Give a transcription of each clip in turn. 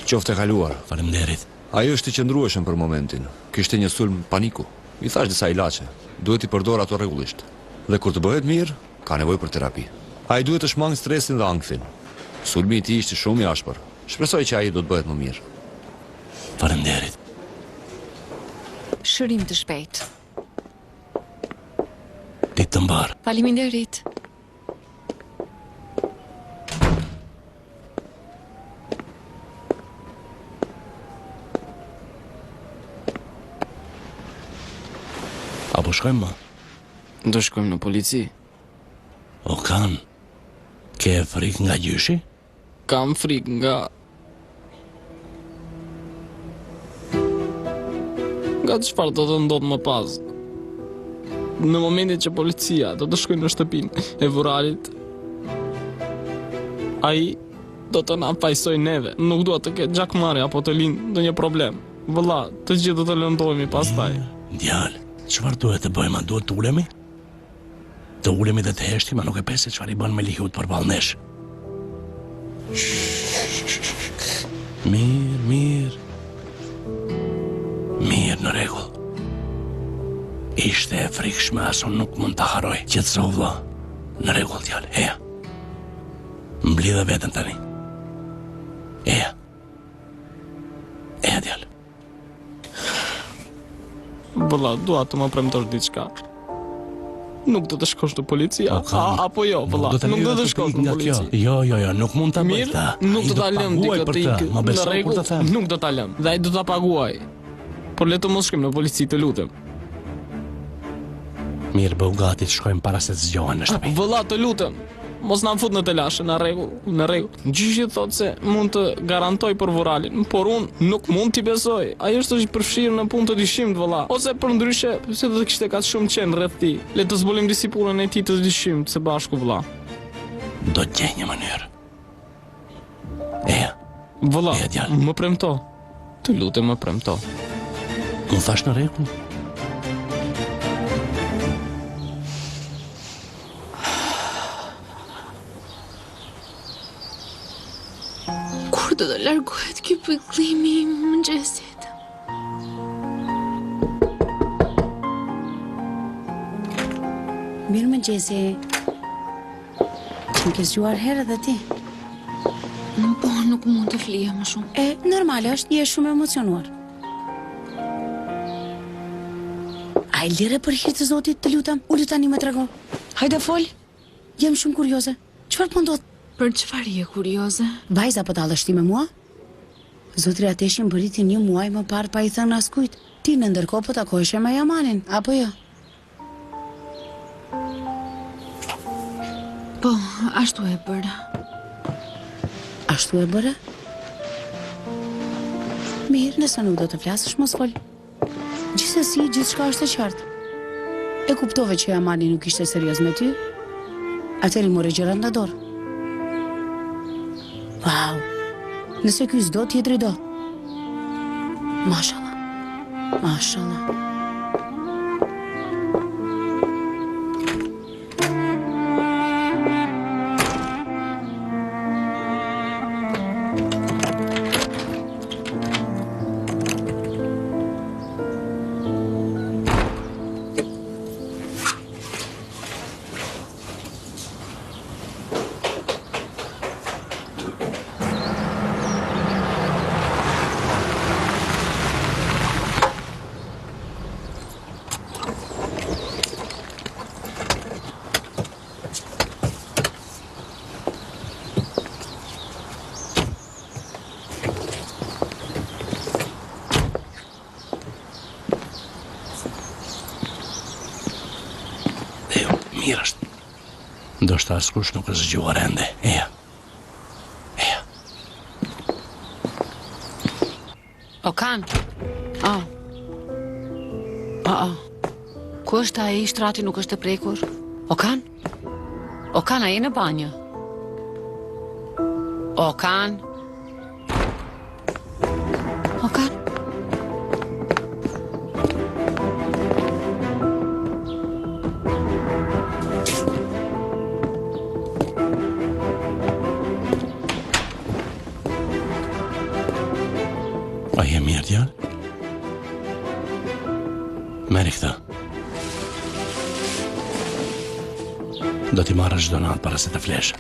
Qoftë e kaluar. Faleminderit. Ai është i qëndrueshëm për momentin. Kishte një sulm paniku. I thashë disa ilaçe. Duhet t'i përdorë ato rregullisht. Dhe kur të bëhet mirë, ka nevojë për terapi. Ai duhet të shmangë stresin dhe ankthin. Sulmi i tij ishte shumë i ashpër. Shpresoj që ai do të bëhet më mirë. Faleminderit. Shërim të shpejtë. Ditë të mbarë. Faleminderit. A po shkojmë më? Do shkojmë në polici. Okan, ke frikë nga gjyshi? Kam frikë nga... Nga çfarë do të ndodhë më pas. Në momentin që policia do të shkojë në shtëpinë e Vuralit, ai do të na fajësojë neve. Nuk dua të ketë gjakmarrje apo të lindë ndonjë problem. Vëlla, të gjithë do të lëndohemi pastaj. Djalë, çfarë duhet të bëjmë? A duhet të ulemi? Të ulemi dhe të heshtim, a nuk e pe se çfarë i bën Melihut përballë nesh. Mirë, mirë. Mirë, në rregull. Ishte e frikshme, as unë nuk mund ta harroj. Qetësohu, vëlla. Në rregull, djalë, eja. Mblidhe veten tani. Eja. Eja, djalë. Vëlla, dua të më premtosh diçka. Nuk do të shkosh në polici, a, a, apo jo, vëlla? Nuk do të shkosh në polici. Jo, jo, jo, nuk mund ta bëj këtë. Nuk do ta lëm dikë të ikë. Më beso kur të them. Nuk do ta lëm. Dhe ai do ta paguajë. Por le të mos shkojmë në polici, të lutem. Mirë, bëhu gati të shkojmë para se të zgjohen në shtëpi. Vëlla, të lutem. Mos na fut në telashe, në rregull, në rregull. Gjyshi thotë se mund të garantojë për Vuralin, por unë nuk mund t'i besoj. Ai është i përfshirë në punë të dyshimtë, vëlla. Ose përndryshe, pse do të kishte kaq shumë qen rreth tij? Le të zbulojmë disi punën e tij të dyshimtë së bashku, vëlla. Do të gjej një mënyrë. Eja. Vëlla, më premto. Të lutem më premto. Më thashë në rregull. Kur do të largohet ky pikëllimi i mëngjesit? Mirëmëngjesi. Më ke zgjuar herët dhe ti? Po, nuk mund të flija më shumë. E, normale është, je shumë e emocionuar. Ai lëre për hir të Zotit, të lutem, ulu tani më trego. Hajde fol. Jam shumë kurioze. Çfarë po ndodh? Për çfarë je kurioze? Vajza po tallesh ti me mua? Zotëri Ateshi mbërriti një muaj më parë pa i thënë askujt. Ti në ndërkohë po takoheshe me Jamanin, apo jo? Po, ashtu e bëra. Ashtu e bëre? Mirë, nëse nuk do të flasësh, mos fol. Gjithsesi, gjithçka është e qartë. E kuptove që Jamani nuk ishte serioz me ty? Atëherë i more gjërat nga dorë. Wow! Nëse ky s'do, tjetri do. Mashallah. Mashallah. Jo, mirë është. Ndoshta askush nuk është zgjuar ende. Eja. Eja. Okan. Oh. Oh, oh. Ku është ai shtrati nuk është e prekur? Okan? Okan, a je në banjë? Okan? Okan? A je mirë, djalë? Merri këto. Do t'i marrësh çdo natë para se të flesh.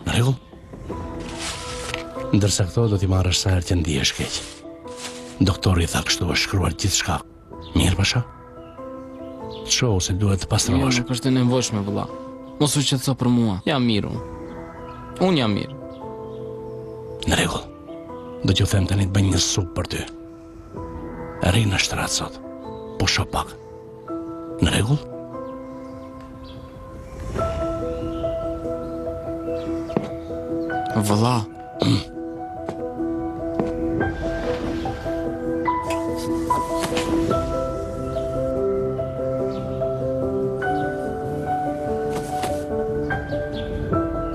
Në rregull? Ndërsa këto do t'i marrësh sa herë që ndihesh keq. Doktori tha kështu është shkruar gjithçka. Mirë, pasha? Çohu se duhet të pastrohesh. Jo, nuk është e nevojshme, vëlla. Mos u shqetëso për mua. Jam mirë unë. Unë jam mirë. Në rregull. Do t'ju them tani të bëjnë një supë për ty. Rri në shtrat sot. Pusho pak. Në rregull? Vëlla. Mm.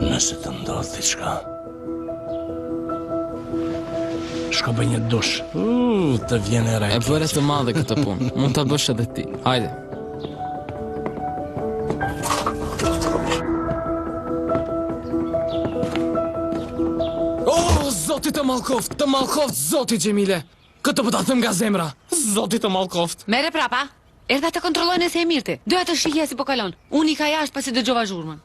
Nëse të ndodh diçka, Shko bëj një dush. Uh, të vjen era e bëre të madhe këtë punë. Mund ta bësh edhe ti. Hajde. Oh, zoti të mallkoftë, të mallkoftë zoti Xhemile. Këtë po ta them nga zemra. Zoti të mallkoftë. Merre prapa. Erdha të kontrolloj nëse je mirë ti. Doja të shihja si po kalon. Unë ika jashtë pasi dëgjova zhurmën.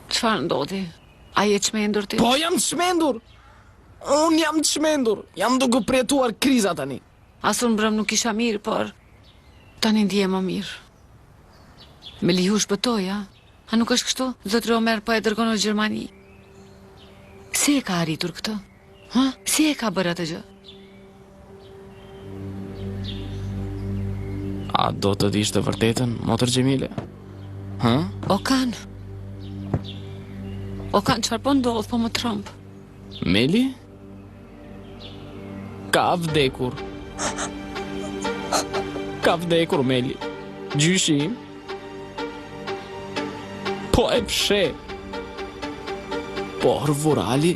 Çfarë ndodhi? A je çmendur ti? Po jam çmendur. Unë jam çmendur. Jam duke përjetuar kriza tani. As unë mbrëmë nuk isha mirë, por tani ndihem më mirë. Melihu shpëtoi, a? A nuk është kështu? Zotri Omer po e dërgon në Gjermani. Si e ka arritur këtë? Ha? Si e ka bërë atë gjë? A do të dish të vërtetën, motër Xhemile? Ha? Okan. Okan, çfarë po ndodh, po më tremb. Meli? Ka vdekur. Ka vdekur Meli. Gjyshi im. Po e fsheh. Por Vurali,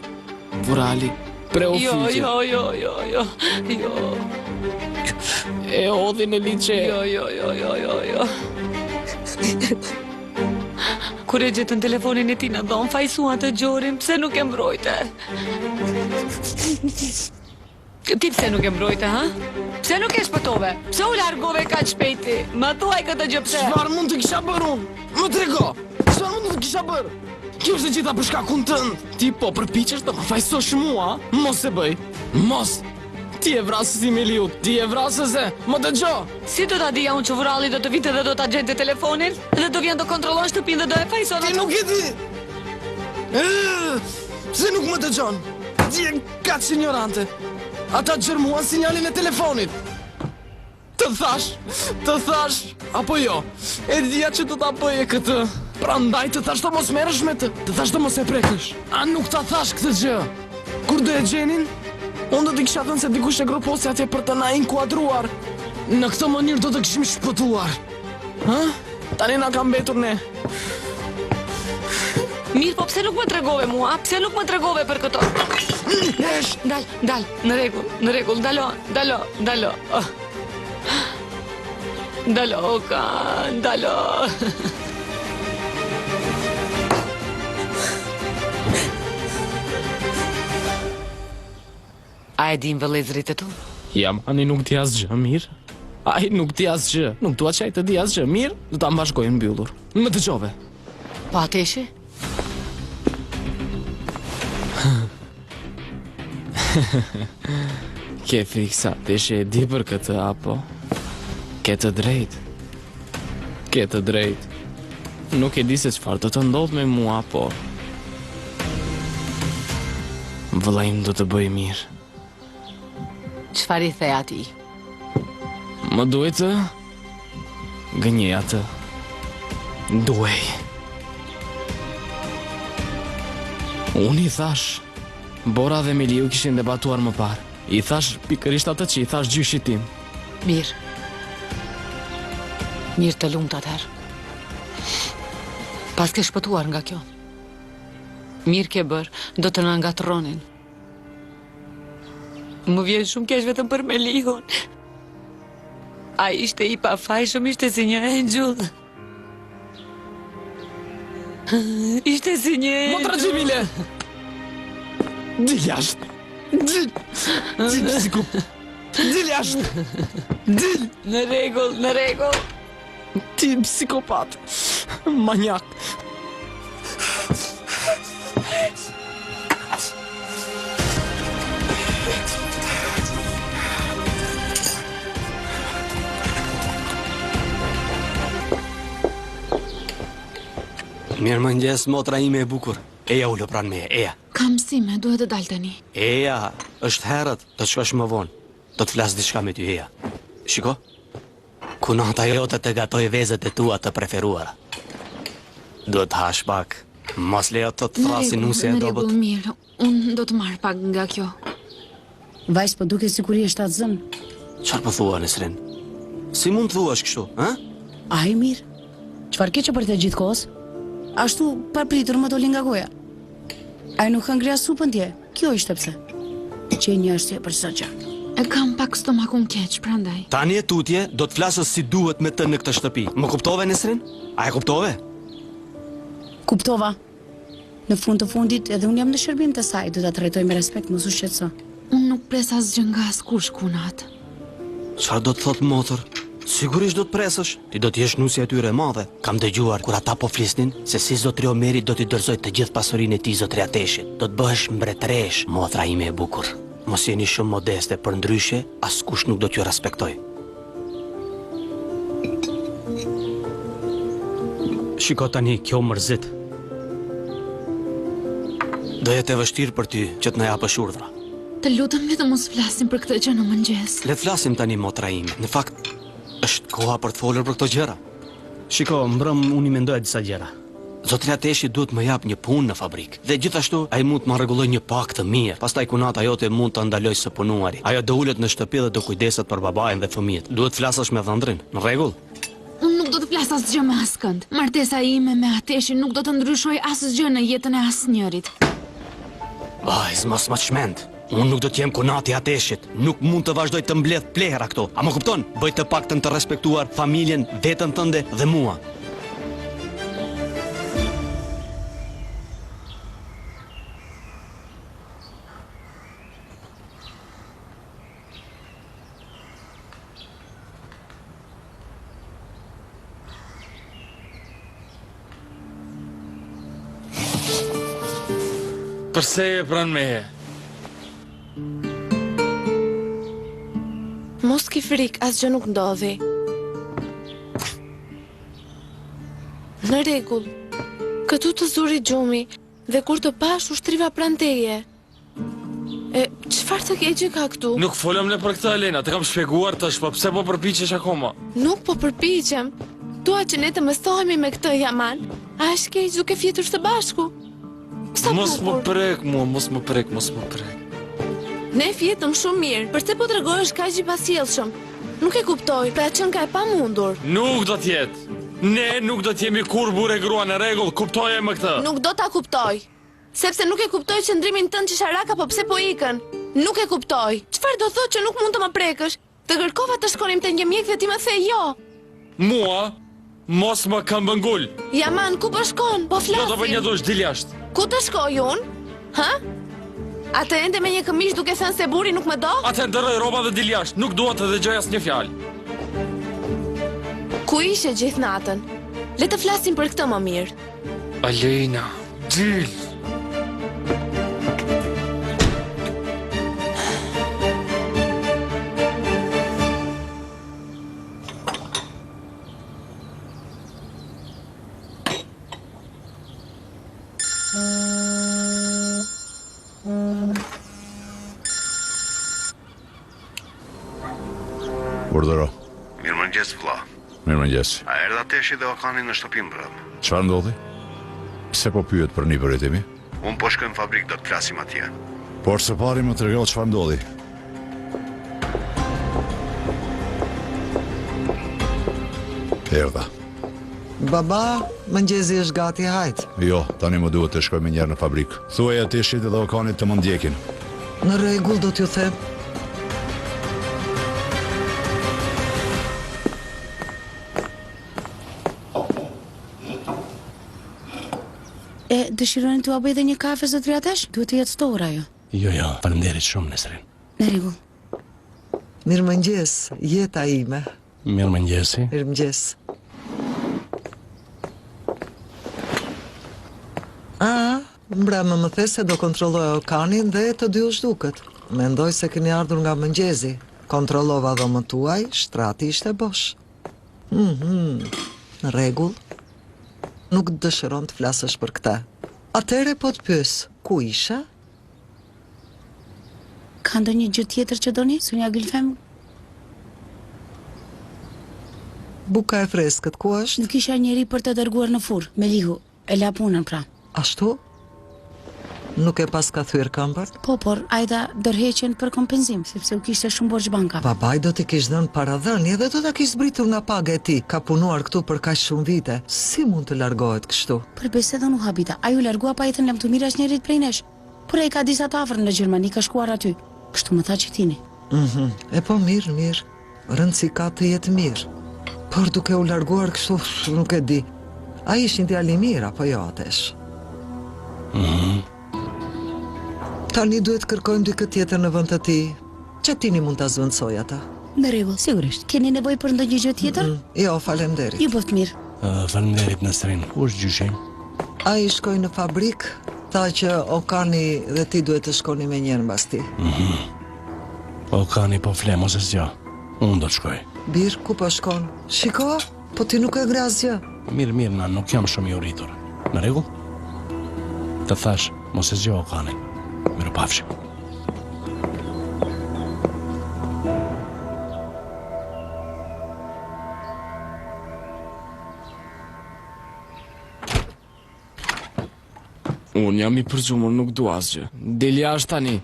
Vurali, preu Jo, fytin. jo, jo, jo, jo, jo. E hodhi në liqe. Jo, jo, jo, jo, jo, jo. Kur e gjetën telefonin e tij në dhomë, fajësuan të gjorin, pse nuk e mbrojte? Ti pse nuk e mbrojte, ha? Pse nuk e shpëtove? Pse u largove kaq shpejt ti? Më thuaj këtë gjë pse? Çfarë mund të kisha bërë unë? Më trego! Çfarë mund të kisha bërë? Kjo është e gjitha për shkakun tënd. Ti po përpiqesh të më fajësosh mua? Mos e bëj. Mos. Ti je vrasësi i Meliut, ti je vrasëse. Më dëgjo. Si do ta dija unë që Vuralli do të vinte dhe do ta gjente telefonin dhe do vjen të kontrollon shtëpinë dhe do e fajëson Ti atë? nuk e di. Ëh, Pse nuk më dëgjon? Ti je kaq injorante. Ata gjurmuan sinjalin e telefonit. Të thashë, të thashë, apo jo? E dija që do ta bëje këtë. Prandaj të thashë të mos merresh me të, të thashë të mos e prekësh. A nuk ta thashë këtë gjë? Kur do e gjenin? Unë do t'i kisha thënë se dikush e groposi atje për të na inkuadruar. Në këtë mënyrë do të kishim shpëtuar. Hë? Tani na ka mbetur ne. Mirë, po pse nuk më tregove mua? Pse nuk më tregove për këto? Esh, Ndal, ndal, në rregull, në rregull, ndalo, ndalo, ndalo. Oh. Ndalo, Okan, ndalo. A e dinë vëllezërit e tu? Jamani nuk di asgjë, mirë. Ai nuk di asgjë. Nuk dua që ai të di asgjë. Mirë, do ta mbash gojën mbyllur. Më dëgjove. Po Ateshi? Ke frikë se Ateshi e di për këtë apo? Ke të drejtë. Ke të drejtë. Nuk e di se çfarë do të ndodhë me mua, por vëllai im do të bëjë mirë. Çfarë i the atij? Më duhet të gënjej atë. Duhej. Unë i thashë, Bora dhe Meliu kishin debatuar më parë. I thashë pikërisht atë që i thashë gjyshit tim. Mirë. Mirë të lumtë atëherë. Paske shpëtuar nga kjo. Mirë ke bërë, do të na ngatërronin. Më vjen shumë keq vetëm për Melihun. Ai ishte i pafajshëm, ishte si një engjëll. Ishte si një Motra Xhemile! Dil jashtë. Dil. Dil psiko. Dil jashtë. Dil. Në rregull, në rregull. Ti psikopat. Manjak. Mirëmëngjes, motra ime e bukur. Eja ulu pranë meje, eja. Kam mësime, duhet të dal tani. Eja, është herët, do të shkosh më vonë. Do të flas diçka me ty, eja. Shiko, kunata jote të gatoi vezët e tua të preferuara. Duhet të hash pak. Mos lejo të të thërrasë nusja e Në rregull, dobët. mirë. Unë do të marr pak nga kjo. Vajzë po duket sikur je shtatzënë. Çfarë po thua, Nesrin? Si mund të thuash kështu, ë? Ai mirë. Çfarë ke që bërtet gjithë kohës? Ashtu papritur më doli nga goja. Ai nuk hëngri as supën dje. Kjo ishte pse. Qe një arsye për çdo gjë. E kam pak stomakun keq, prandaj. Tani e tutje do të flasësh si duhet me të në këtë shtëpi. Më kuptove, Nesrin? A e kuptove? Kuptova. Në fund të fundit edhe unë jam në shërbim të saj, do ta trajtoj me respekt, mos u shqetëso. Unë nuk pres asgjë nga askush, kunatë. Çfarë do të thotë motër? Sigurisht do të presësh. Ti do të jesh nusja e tyre e madhe. Kam dëgjuar kur ata po flisnin se si zotri Omeri do t'i dorëzojë të gjithë pasurinë e tij zotri Ateshit. Do të bëhesh mbretëreshë, motra ime e bukur. Mos jeni shumë modeste, përndryshe askush nuk do t'ju respektojë. Shiko tani, kjo mërzit. Do jetë e vështirë për ty që të na japësh urdhra. Të lutem vetëm mos flasim për këtë gjë në mëngjes. Le të flasim tani motra ime. Në fakt, është koha për të folur për këto gjëra. Shiko, mbrëm unë i mendoja disa gjëra. Zotri Ateshi duhet më japë një punë në fabrikë. Dhe gjithashtu ai mund të më rregullojë një pagë të mirë. Pastaj kunata jote mund të ndalojë së punuari. Ajo do ulet në shtëpi dhe do kujdeset për babain dhe fëmijët. Duhet të flasësh me dhëndrin. Në rregull? Unë nuk do të flas asgjë me askënd. Martesa ime me Ateshin nuk do të ndryshojë asgjë në jetën e asnjërit. Vajzë, mos më çmend. Unë nuk do të jem kunati i Ateshit. Nuk mund të vazhdoj të mbledh plehra këtu. A më kupton? Bëj të paktën të respektuar familjen, veten tënde dhe mua. Përse je pranë meje? Mos ki frikë, asgjë nuk ndodhi. Në rregull. Këtu të zuri gjumi dhe kur të pashë u shtriva pranë teje. E, çfarë të keqe ka këtu? Nuk folëm ne për këtë, Elena, të kam shpjeguar tashmë, pse po përpiqesh akoma? Nuk po përpiqem. Dua që ne të mësohemi me këtë, Jaman. A është keq duke fjetur së bashku? Sa Mos më prek mua, mos më prek, mos më prek. Ne fjetëm shumë mirë. Përse po tregohesh kaq i pasjellshëm? Nuk e kuptoj, pra qenka e pamundur. Nuk do të jetë. Ne nuk do të jemi kurrë burrë e grua në rregull, kuptoje më këtë. Nuk do ta kuptoj. Sepse nuk e kuptoj qëndrimin tënd qesharak apo pse po ikën. Nuk e kuptoj. Çfarë do thotë që nuk mund të më prekësh? Të kërkova të shkonim te një mjek dhe ti më the jo. Mua, mos më këmbëngul. Jaman, ku po shkon? Po flasim. Do të bëj një dush, dil jashtë. Ku të shkoj unë? Hë? A të endem me një këmishë duke thënë se burri nuk më do? Atëherë ndërroji rroba dhe dil jashtë. Nuk dua të dëgjoj asnjë fjalë. Ku ishe gjithë natën? Le të flasim për këtë më mirë. Alena, dil! Urdhëro. Mirëmëngjes vëlla. Mirëmëngjes. A erdhi Ateshi dhe Okani në shtëpi mbrëmë? Çfarë ndodhi? Pse po pyet për nipërit e mi? Unë po shkoj në fabrikë, do të flasim atje. Por së pari më trego çfarë ndodhi. Erdha. Baba, mëngjesi është gati, hajt. Jo, tani më duhet të shkoj menjëherë në fabrikë. Thuaj Ateshit dhe Okanit të më ndjekin. Në rregull, do t'ju them. E dëshironi t'ua bëj dhe një kafe zotëri Atesh? Duhet të jetë ftohur ajo. Jo, jo, faleminderit shumë, Nesrin. Në rregull. Mirëmëngjes, jeta ime. Mirëmëngjesi. Mirëmëngjes. A, mbrëmë më the se do kontrolloje Okanin dhe të dy u zhdukët. Mendoj se keni ardhur nga mëngjezi. Kontrollova dhomën tuaj, shtrati ishte bosh. Mhm. Në rregull. Nuk dëshiron të flasësh për këtë. Atëherë po të pyes, ku ishe? Ka ndonjë gjë tjetër që doni, zonja Gylfem? Buka e freskët ku është? Nuk kisha njeri për të dërguar në furrë. Melihu, e la punën pra. Ashtu? Nuk e paska thyer këmbën? Po, por ai dha dorëheqjen për kompenzim, sepse u kishte shumë borxh bankave. Babai do t'i kish dhënë paradhënie dhe do ta kish zbritur nga paga e tij. Ka punuar këtu për kaq shumë vite. Si mund të largohet kështu? Për besë edhe unë u habita. Ai u largua pa i thënë lamtumirë asnjërit prej nesh. Por ai ka disa të afërm në Gjermani, ka shkuar aty. Kështu më tha Çetini. Mhm. E po mirë, mirë. Rëndësi ka të jetë mirë. Por duke u larguar kështu, nuk e di. Ai është një djalë i mirë, apo jo, Atesh? Mhm. Tani duhet të kërkojmë dikë tjetër në vend të tij. Çetini mund ta zëvendësojë atë. Në rregull, sigurisht. Keni nevojë për ndonjë gjë tjetër? Mm, jo, faleminderit. Ju bëftë mirë. Uh, faleminderit Nesrin. Ku është gjyshi? Ai shkoi në fabrikë, tha që Okani dhe ti duhet të shkoni menjëherë mbas tij. Mhm. Mm Okani po fle, mos e zgjo. Unë do të shkoj. Bir, ku po shkon? Shiko, po ti nuk e ngre asgjë. Mirë, mirë, na, nuk jam shumë i uritur. Në rregull? Të thashë, mos e zgjo Okanin. Mirupafshim. Unë jam i përgjumur, nuk dua asgjë. Dil jashtë tani.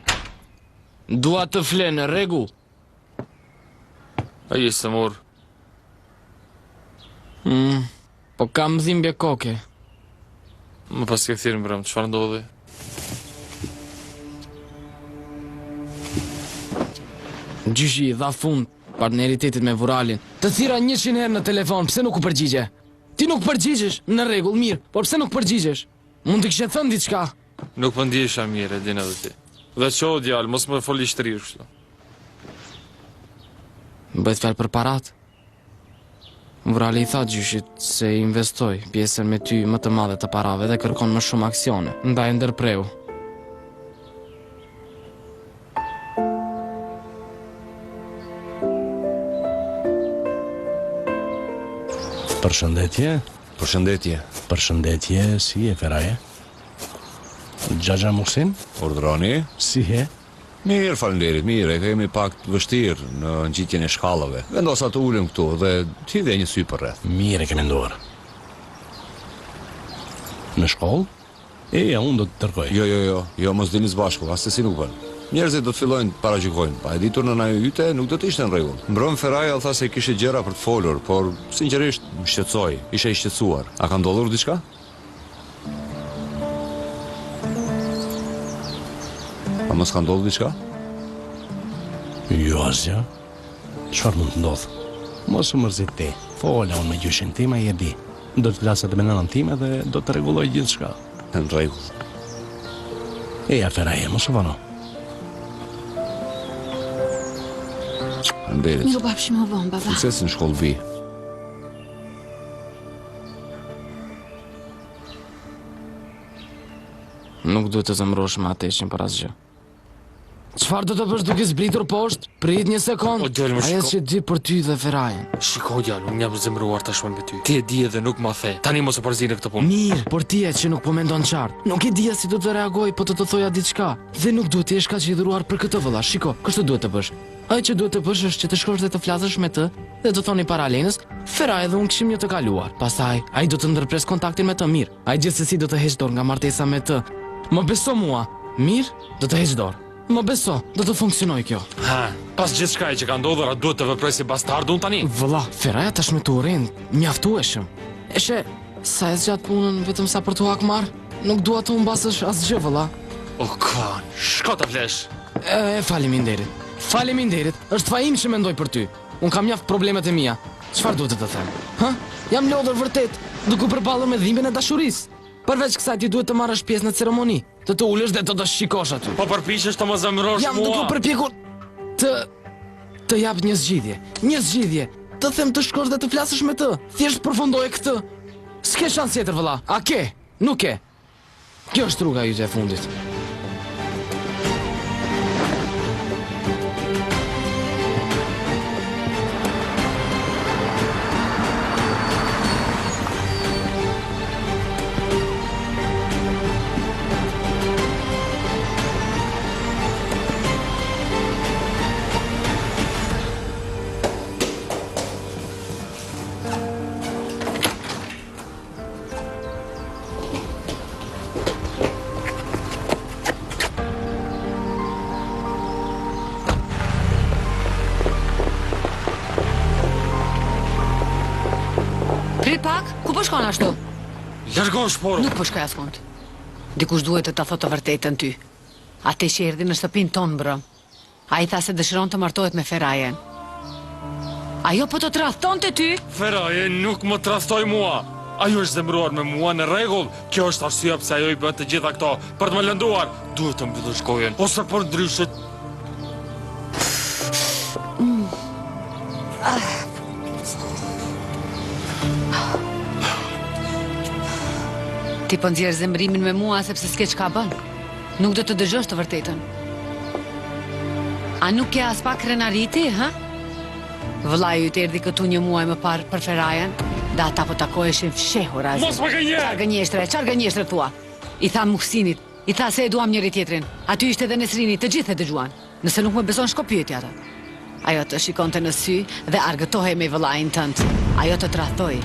Dua të fle në rregull. A je sëmurë. Mm, po kam dhimbje koke. Më paske thirrë mbrëmë, çfarë ndodhi? Gjyshi i dha fund partneritetit me Vuralin. Të thirra 100 herë në telefon, pse nuk u përgjigje? Ti nuk përgjigjesh, në rregull, mirë, por pse nuk përgjigjesh? Mund të kishe thënë diçka. Nuk po ndihesha mirë, e din edhe ti. Dhe çohu djalë, mos më fol i shtrirë kështu. Bëhet fjalë për paratë. Vurali i tha gjyshit se investoi pjesën me ty më të madhe të parave dhe kërkon më shumë aksione. Ndaj e ndërpreu. Përshëndetje. Përshëndetje. Përshëndetje, si je Feraje? Xhaxha Muhsin? Urdhëroni. Si je? Mirë, faleminderit, mirë, e kemi pak të vështirë në ngjitjen e shkallëve. Vendosa të ulem këtu dhe të hidhja një sy përreth. Mirë e ke menduar. Në shkollë? Eja, unë do të dërgoj. Jo, jo, jo, jo, mos dilni së bashku, assesi nuk bën. Njerëzit do të fillojnë të paragjykojnë. Pa e ditur nëna yte nuk do të ishte në rregull. Mbrëmë Feraja tha se kishte gjëra për të folur, por sinqerisht më shqetësoi. Isha i shqetësuar. A ka ndodhur diçka? A mos ka ndodhur diçka? Jo, asgjë. Çfarë mund të ndodhë? Mos u mërzit ti. Fola unë me gjyshin tim, ai e di. Do të flas edhe me nënën time dhe do të rregulloj gjithçka. Në rregull. Eja Feraje, mos u vono. Faleminderit. Mirupafshim më vonë, baba. Sukses në shkollë bijë. Nuk duhet të zemërohesh me Ateshin për asgjë. Çfarë do të bësh duke zbritur poshtë? Prit një sekond. O djalë, më Ajo shiko. që di për ty dhe Ferajen. Shiko djalë, unë jam zemëruar tashmë me ty. Ti e di edhe nuk ma the. Tani mos u përzi në këtë punë. Mirë, por ti je që nuk po mendon qartë. Nuk e dija si do të reagoj, po të të thoja diçka. Dhe nuk duhet të jesh kaq i hidhëruar për këtë vëlla. Shiko, kështu duhet të bësh. Ajo që duhet të bësh është që të shkosh dhe të flasësh me të dhe të thoni para Lenës, Feraje dhe unë kishim një të kaluar. Pastaj, ai do të ndërpresë kontaktin me të mirë. Ai gjithsesi do të heqë dorë nga martesa me të. Më beso mua. Mirë, do të heqë dorë. Më beso, do të funksionojë kjo. Ha, pas gjithçkaje që ka ndodhur, a duhet të veproj si bastard unë tani? Vëlla, Feraja tashmë të urren mjaftueshëm. E sheh, sa e zgjat punën vetëm sa për t'u hakmarrë? Nuk dua të humbasësh asgjë, vëlla. O kan, shko të flesh. E, faleminderit. Faleminderit. Është faji im që mendoj për ty. Unë kam mjaft problemet e mia. Çfarë duhet të të them? Hë? Jam lodhur vërtet, duke u përballur me dhimbjen e dashurisë. Përveç kësaj ti duhet të marrësh pjesë në ceremoni. Do të ulesh dhe do të shikosh aty. Po përpiqesh të më zemërosh mua. Jam duke u përpjekur të të jap një zgjidhje. Një zgjidhje. Të them të shkosh dhe të flasësh me të. Thjesht përfundoje këtë. S'ke shans tjetër vëlla. A ke? Nuk ke. Kjo është rruga jote e fundit. Prit pak, ku po shkon ashtu? Largohu shporu. Nuk po shkoj askund. Dikush duhet të ta thotë të vërtetën ty. Ateshi erdhi në shtëpinë tonë mbrëm. Ai tha se dëshiron të martohet me Ferajen. Ajo po të tradhtonte ty? Feraje nuk më tradhtoi mua. Ajo është zemëruar me mua në rregull. Kjo është arsyeja pse ajo i bën të gjitha këto, për të më lënduar. Duhet të mbyllësh gojën, ose përndryshe Ti po nxjerr zemërimin me mua sepse s'ke çka bën. Nuk do të dëgjosh të vërtetën. A nuk ke aspak krenari ti, hë? Vëllai yt erdhi këtu një muaj më parë për Ferajen dhe ata po takoheshin fshehurazi. Mos më gënje! Çfarë gënjeshtre, çfarë gënjeshtre thua? I tha Muhsinit, i tha se e duam njëri-tjetrin. Aty ishte edhe Nesrini, të gjithë e dëgjuan. Nëse nuk më beson shko pyeti atë. Ajo të shikonte në sy dhe argëtohej me vëllain tënd. Ajo të tradhtoi.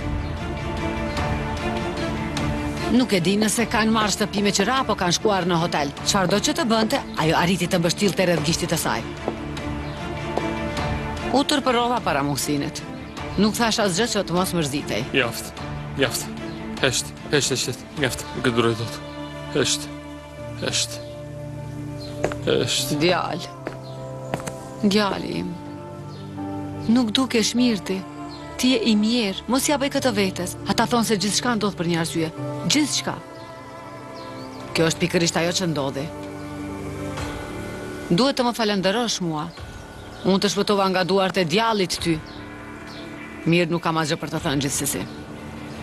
Nuk e di nëse kanë marrë shtëpi me qira apo kanë shkuar në hotel. Çfarëdo që të bënte, ajo arriti të mbështillte rreth gishtit të saj. U turpërova para Muhsinit. Nuk thashë asgjë që të mos mërzitej. Mjaft. Mjaft. Hesht, hesht, hesht, mjaft. Nuk e duroj dot. Hesht. Hesht. Hesht. Djalë. Djali im. Nuk dukesh mirë ti. Ti je i mjerë. Mos ia bëj këtë vetes. Ata thonë se gjithçka ndodh për një arsye. Gjithçka. Kjo është pikërisht ajo që ndodhi. Duhet të më falënderosh mua. Unë të shpëtova nga duart e djallit ty. Mirë, nuk kam asgjë për të thënë gjithsesi.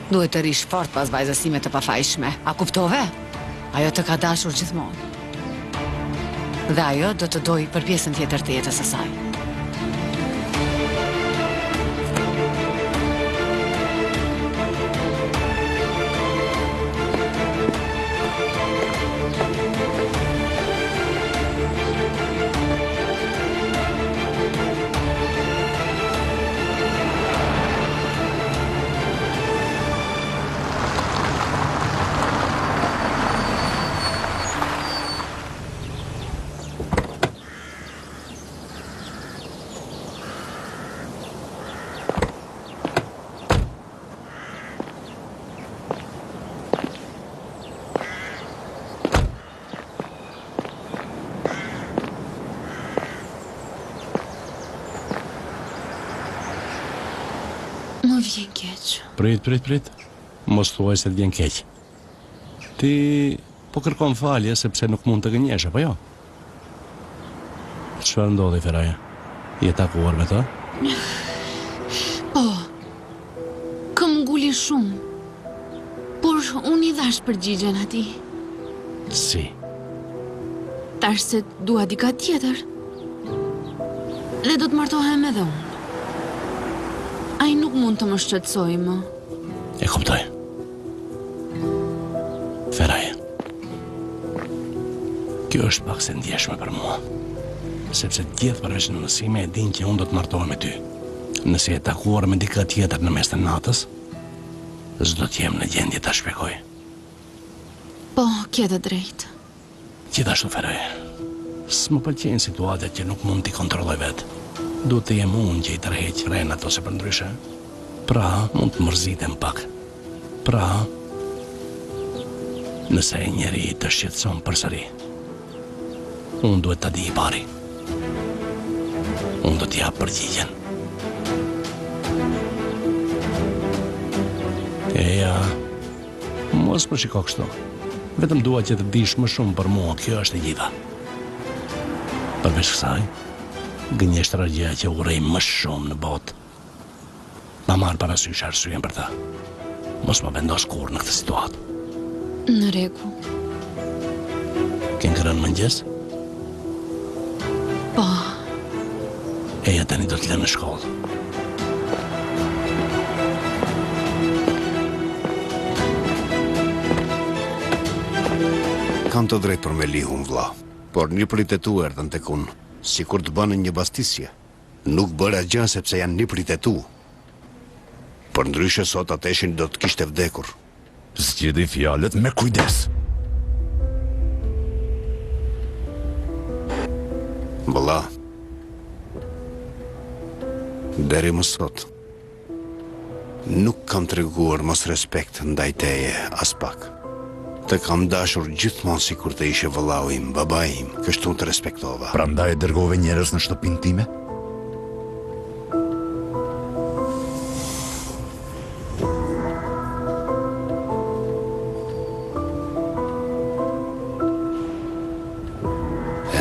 Duhet të rrish fort pas vajzës sime të pafajshme. A kuptove? Ajo të ka dashur gjithmonë. Dhe ajo do të dojë për pjesën tjetër të jetës së saj. Më vjen keq. Prit, prit, prit. Mos thuaj se të vjen keq. Ti po kërkon falje sepse nuk mund të gënjesh, apo jo? Çfarë ndodhi Feraje? Je takuar me të? Po. Këmbënguli shumë. Por unë i dhashë përgjigjen atij. Si? Thashë se dua dikë tjetër. Dhe do të martohem edhe unë. Ai nuk mund të më shqetësojë më. E kuptoj. Feraje. Kjo është pak se ndjeshme për mua. Sepse të gjithë përveç nënës sime e dinë që unë do të martohem me ty. Nëse je takuar me dikë tjetër në mes të natës, s'do të jem në gjendje ta shpjegoj. Po, ke të drejtë. Gjithashtu Feraje, s'më pëlqejnë situatat që nuk mund t'i kontrolloj vetë. Duhet të jem unë që i tërheq frenat ose përndryshe. Pra, mund të mërzitem pak. Pra, nëse ai njeri të shqetëson përsëri, unë duhet ta di i pari. Unë do t'i jap përgjigjen. Eja, mos më shiko kështu. Vetëm dua që të dish më shumë për mua, kjo është e gjitha. Përveç kësaj, gënjeshtra është gjëja që urrej më shumë në botë. Pa marrë parasysh arsyen për të. Mos më vendos kurrë në këtë situatë. Në rregull. Ke ngrënë mëngjes? Po. Eja tani do të lë në shkollë. Kam të drejtë për Melihun, vlla. Por nipërit e tu erdhën tek unë, sikur të bënin një bastisje. Nuk bëra gjë sepse janë nipërit e tu. Përndryshe sot Ateshi do të kishte vdekur. Zgjidhi fjalët me kujdes. Vëlla. Deri më sot nuk kam treguar mosrespekt ndaj teje aspak. Të kam dashur gjithmonë sikur të ishe vëllau im, babai im, kështu të respektova. Prandaj dërgove njerëz në shtëpinë time?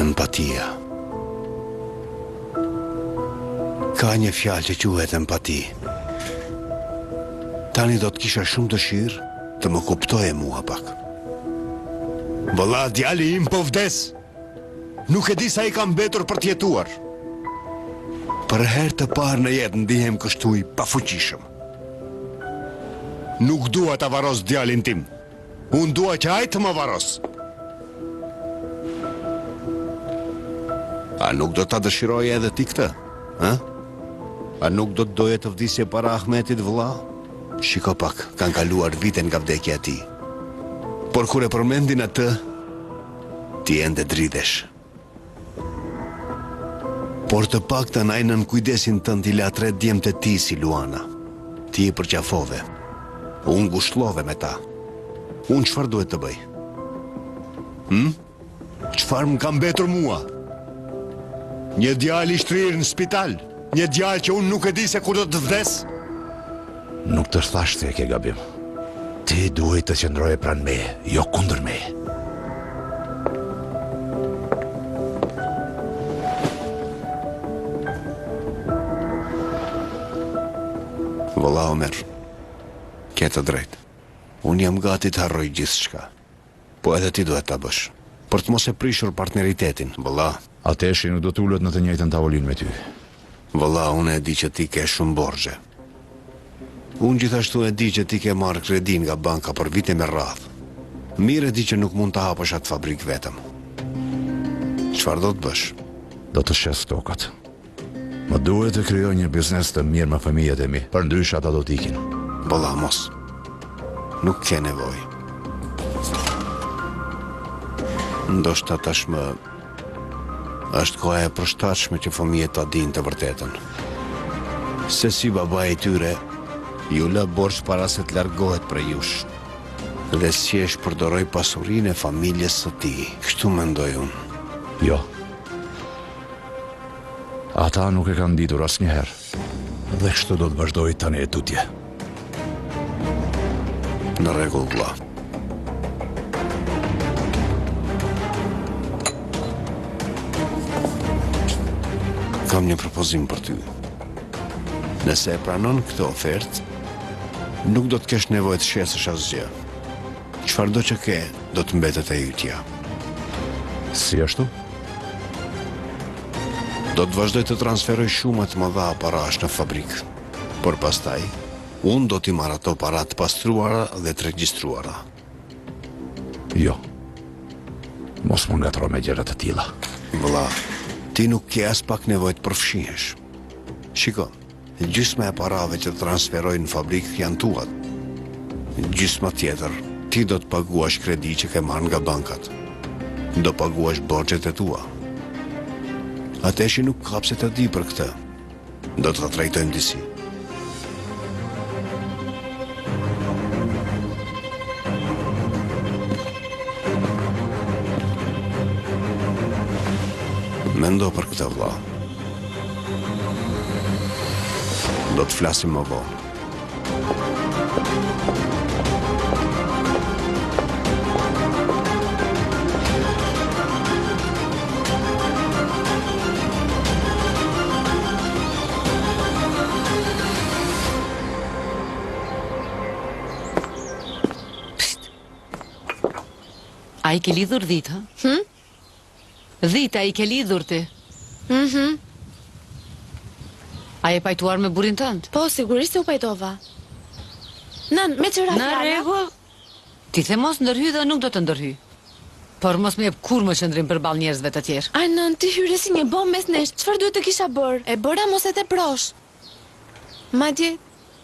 Empatia. Ka një fjalë që quhet empati. Tani do të kisha shumë dëshirë të më kuptoje mua pak. Vëlla, djali im po vdes. Nuk e di sa i ka mbetur për të jetuar. Për herë të parë në jetë ndihem kështu i pafuqishëm. Nuk dua ta varros djalin tim. Unë dua që ai të më varrosë. A nuk do ta dëshiroje edhe ti këtë? Ë? A nuk do të doje të vdisje para Ahmetit vëlla? Shiko pak, kanë kaluar vite nga vdekja e tij. Por kur e përmendin atë, ti ende dridhesh. Por të paktën ai nën kujdesin tënd i la tre djemtë e tij si luana. Ti i përqafove. U ngushllove me ta. Unë çfarë duhet të bëj? Hm? Çfarë më ka mbetur mua? Një djalë i shtrirë në spital, një djalë që unë nuk e di se kur do të vdesë. Nuk të thashë se e ke gabim. Ti duhej të qëndroje pranë meje, jo kundër meje. Vëlla Omer, ke të drejtë. Unë jam gati të harroj gjithçka. Po edhe ti duhet ta bësh. Për të mos e prishur partneritetin, vëlla. Ateshi nuk do të ulet në të njëjtën tavolinë me ty. Vëlla, unë e di që ti ke shumë borxhe. Unë gjithashtu e di që ti ke marrë kredi nga banka për vite me radhë. Mirë e di që nuk mund ta hapësh atë fabrikë vetëm. Çfarë do të bësh? Do të shes tokat. Më duhet të krijoj një biznes të mirë me fëmijët e mi, përndryshe ata do të ikin. Vëlla, mos. Nuk ke nevojë. Ndoshta tashmë është koha e përshtatshme që fëmijët ta dinë të vërtetën. Se si babai i tyre ju la borxh para se të largohet prej jush dhe si e shpërdoroi pasurinë e familjes së tij. Kështu mendoj unë. Jo. Ata nuk e kanë ditur asnjëherë. Dhe kështu do të vazhdojë tani e tutje. Në rregull, vëlla. Kam një propozim për ty. Nëse e pranon këtë ofertë, nuk do të kesh nevojë të shesësh asgjë. Çfarëdo që ke, do të mbetet e ytja. Si ashtu? Do të vazhdoj të transferoj shuma të mëdha parash në fabrikë. Por pastaj, unë do t'i marr ato para të pastruara dhe të regjistruara. Jo. Mos më ngatërro me gjëra të tilla. Vëlla, ti nuk ke aspak nevojë të përfshihesh. Shiko, Gjysma e parave që transferoj në fabrikë janë tuat. Gjysma tjetër, ti do të paguash kredi që ke marrë nga bankat. Do paguash borxhet e tua. Ateshi nuk ka pse të di për këtë. Do ta trajtojmë disi. Mendo për këtë vëlla. Do të flasim më vonë. A i ke lidhur dhitë, hë? Hm? Dhitë, a i ke lidhur ti? Mhm. A je pajtuar me burrin tënd? Po, sigurisht se u pajtova. Nënë, meqë ra Në fjala. rregull. Ti the mos ndërhyj dhe nuk do të ndërhyj. Por mos më jep kurrë më qëndrim përballë njerëzve të tjerë. Ai nënë, ti hyre si një bombë mes nesh. Çfarë duhet të kisha bërë? E bëra mos e teprosh. Madje,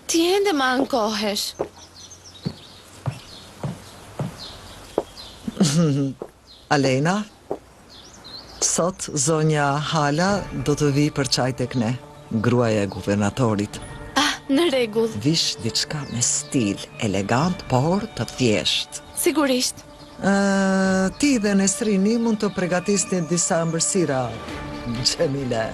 ti ende më ankohesh. Alena, sot zonja Hala do të vijë për çaj tek ne, gruaja e guvernatorit. Ah, në rregull. Vish diçka me stil, elegant, por të thjeshtë. Sigurisht. Ë, ti dhe Nesrini mund të pregatisni disa ëmbëlsira, Xhemile.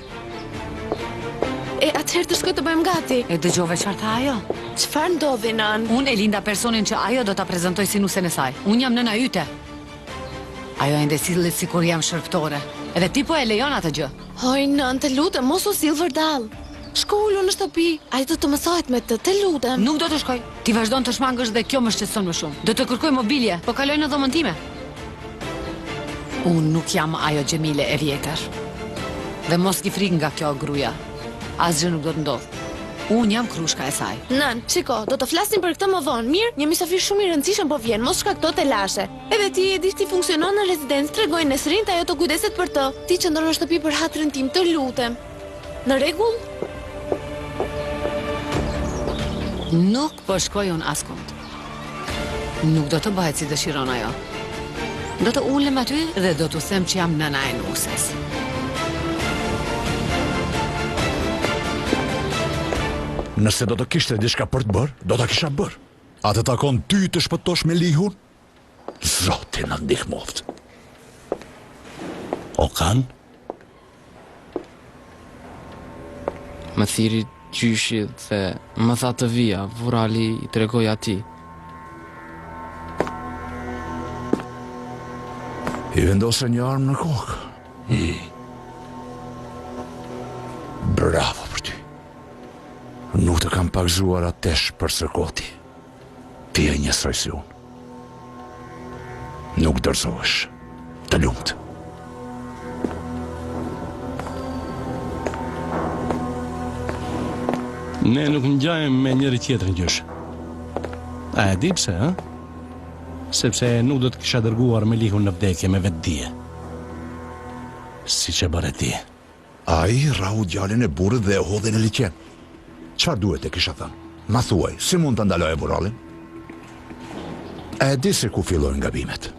E, atëherë të shkoj të bëhem gati. E dëgjove çfarë tha ajo? Çfarë ndodhi, nënë? Unë e linda personin që ajo do ta prezantojë si nusen e saj. Unë jam nëna yte. Ajo ende sillet sikur jam shërbëtore. Edhe ti po e lejon atë gjë. Oj, nënë, të lutem, mos u sill vërdallë. Shko ulu në shtëpi, ai do të mësohet me të, të lutem. Nuk do të shkoj. Ti vazhdon të shmangësh dhe kjo më shqetëson më shumë. Do të kërkoj mobilje, po kaloj në dhomën time. Unë nuk jam ajo Xhemile e vjetër. Dhe mos ki frikë nga kjo gruaja. Asgjë nuk do të ndodhë. Unë jam krushka e saj. Nënë, shiko, do të flasim për këtë më vonë. Mirë, një mysafir shumë i rëndësishëm po vjen, mos shkakto telashe. Edhe ti e di si funksionon në rezidencë, tregoji Nesrinit ajo të kujdeset për të. Ti qëndro në shtëpi për hatrin tim, të lutem. Në rregull? Nuk po shkoj unë askund. Nuk do të bëhet si dëshiron ajo. Do të ulem aty dhe do t'u them që jam nëna e nuses. Nëse do të kishte diçka për të bërë, do ta kisha bërë. A të takon ty të shpëtosh Melihun? Zoti na ndihmoftë. Okan? Më thirri gjyshi dhe më tha të vija, Vurali i tregoi atij. I vendose një armë në kokë. Hmm. Bravo për ty. Nuk të kam pagëzuar atesh për së koti. Ti je njësoj si unë. Nuk dorëzohesh. Të lumtë. Ne nuk ngjajmë me njëri tjetrin gjysh. A e di pse, ë? Sepse nuk do të kisha dërguar Melihun në vdekje me vetëdije. Siç e bëre ti. Ai rrahu djalin e burrit dhe e hodhi në liqen. Çfarë duhet të kisha thënë? Ma thuaj, si mund ta ndaloja Vurallin? E di se ku fillojnë gabimet.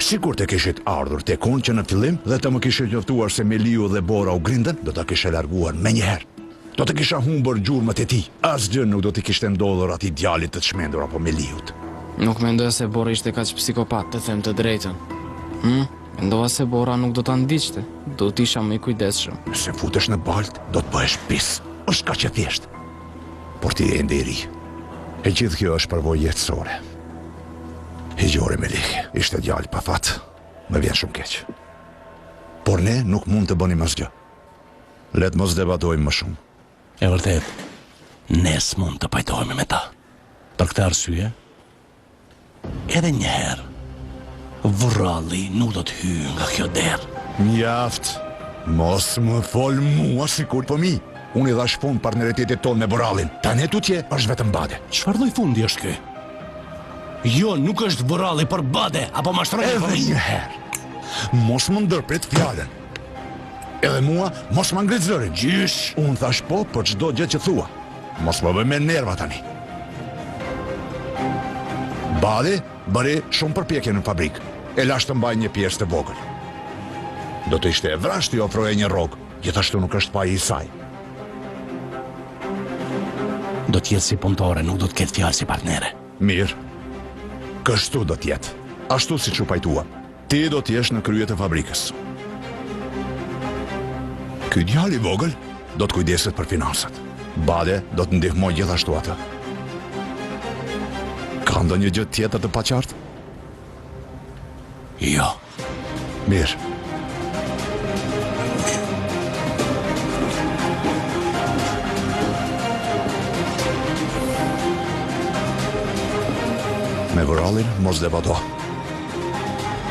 Sikur të kishit ardhur tek unë që në fillim dhe të më kishit njoftuar se Melihu dhe Bora u grindën, do ta kisha larguar menjëherë. Do të kisha humbur gjurmët e tij. Asgjë nuk do t'i kishte ndodhur atij djalit të çmendur apo Melihut. Nuk mendoja se Bora ishte kaq psikopat, të them të drejtën. Hm? Mendova se Bora nuk do ta ndiqte, do të isha më i kujdesshëm. Nëse futesh në baltë, do të bëhesh pis. Është kaq e thjeshtë. Por ti je ende i ri. E gjithë kjo është përvojë jetësore. Hiqore Melih, ishte djalë pa fat. Më vjen shumë keq. Por ne nuk mund të bënim asgjë. Le të mos debatojmë më shumë. E vërtetë, ne s'mund të pajtohemi me ta. Për këtë arsye, Edhe një herë, Vuralli nuk do të hyjë nga kjo derë. Mjaft! Mos më fol mua sikur fëmijë. Unë i dhashë fund partneritetit tonë me Vurallin. Tani e tutje është vetëm Bade. Çfarë lloj fundi është ky? Jo, nuk është Vuralli, por Bade, apo mashtroj Edhe një herë. Mos më ndërprit fjalën. Edhe mua, mos ma ngrit zërin. Gjysh! Unë thashë po për çdo gjë që thua. Mos më bëj me nerva tani. Bade bëri shumë përpjekje në fabrikë. E lashë të mbajë një pjesë të vogël. Do të ishte e vrazhdë t'i ofroje një rrogë, gjithashtu nuk është faji i saj. Do të jetë si punëtore, nuk do të ketë fjalë si partnere. Mirë. Kështu do të jetë. Ashtu siç u pajtuam. Ti do të jesh në krye të fabrikës. Ky djalë i vogël do të kujdeset për financat. Bade do të ndihmojë gjithashtu atë. Ka ndonjë gjë tjetër të paqartë? Jo. Mirë. Me Vurallin mos debato.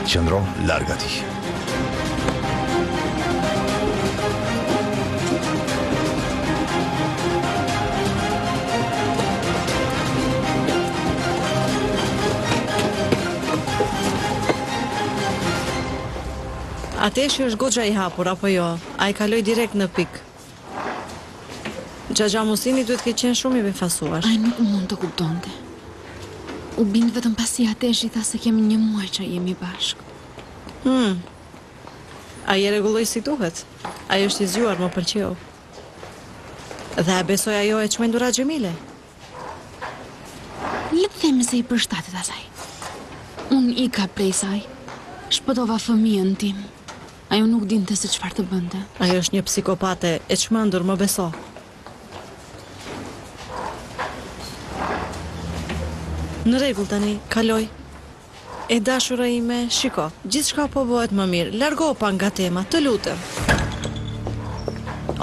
Qëndro larg atij. Ateshi është goxha i hapur, apo jo? Ai kaloi direkt në pikë. Xhaxha Musini duhet të ketë qenë shumë i befasuar. Ai nuk mund të kuptonte. U bind vetëm pasi Ateshi tha se kemi një muaj që jemi bashkë. Hmm. Ai e rregulloi si duhet. Ai është i zgjuar, më pëlqeu. Dhe a besoi ajo e çmendura Xhemile? Le të themi se i përshtatet asaj. Unë ika prej saj. Shpëtova fëmijën tim. Ajo nuk dinte se çfarë të bënte. Ajo është një psikopate e çmendur, më beso. Në rregull tani, kaloi. E dashura ime, shiko, gjithçka po bëhet më mirë. Largohu pak nga tema, të lutem.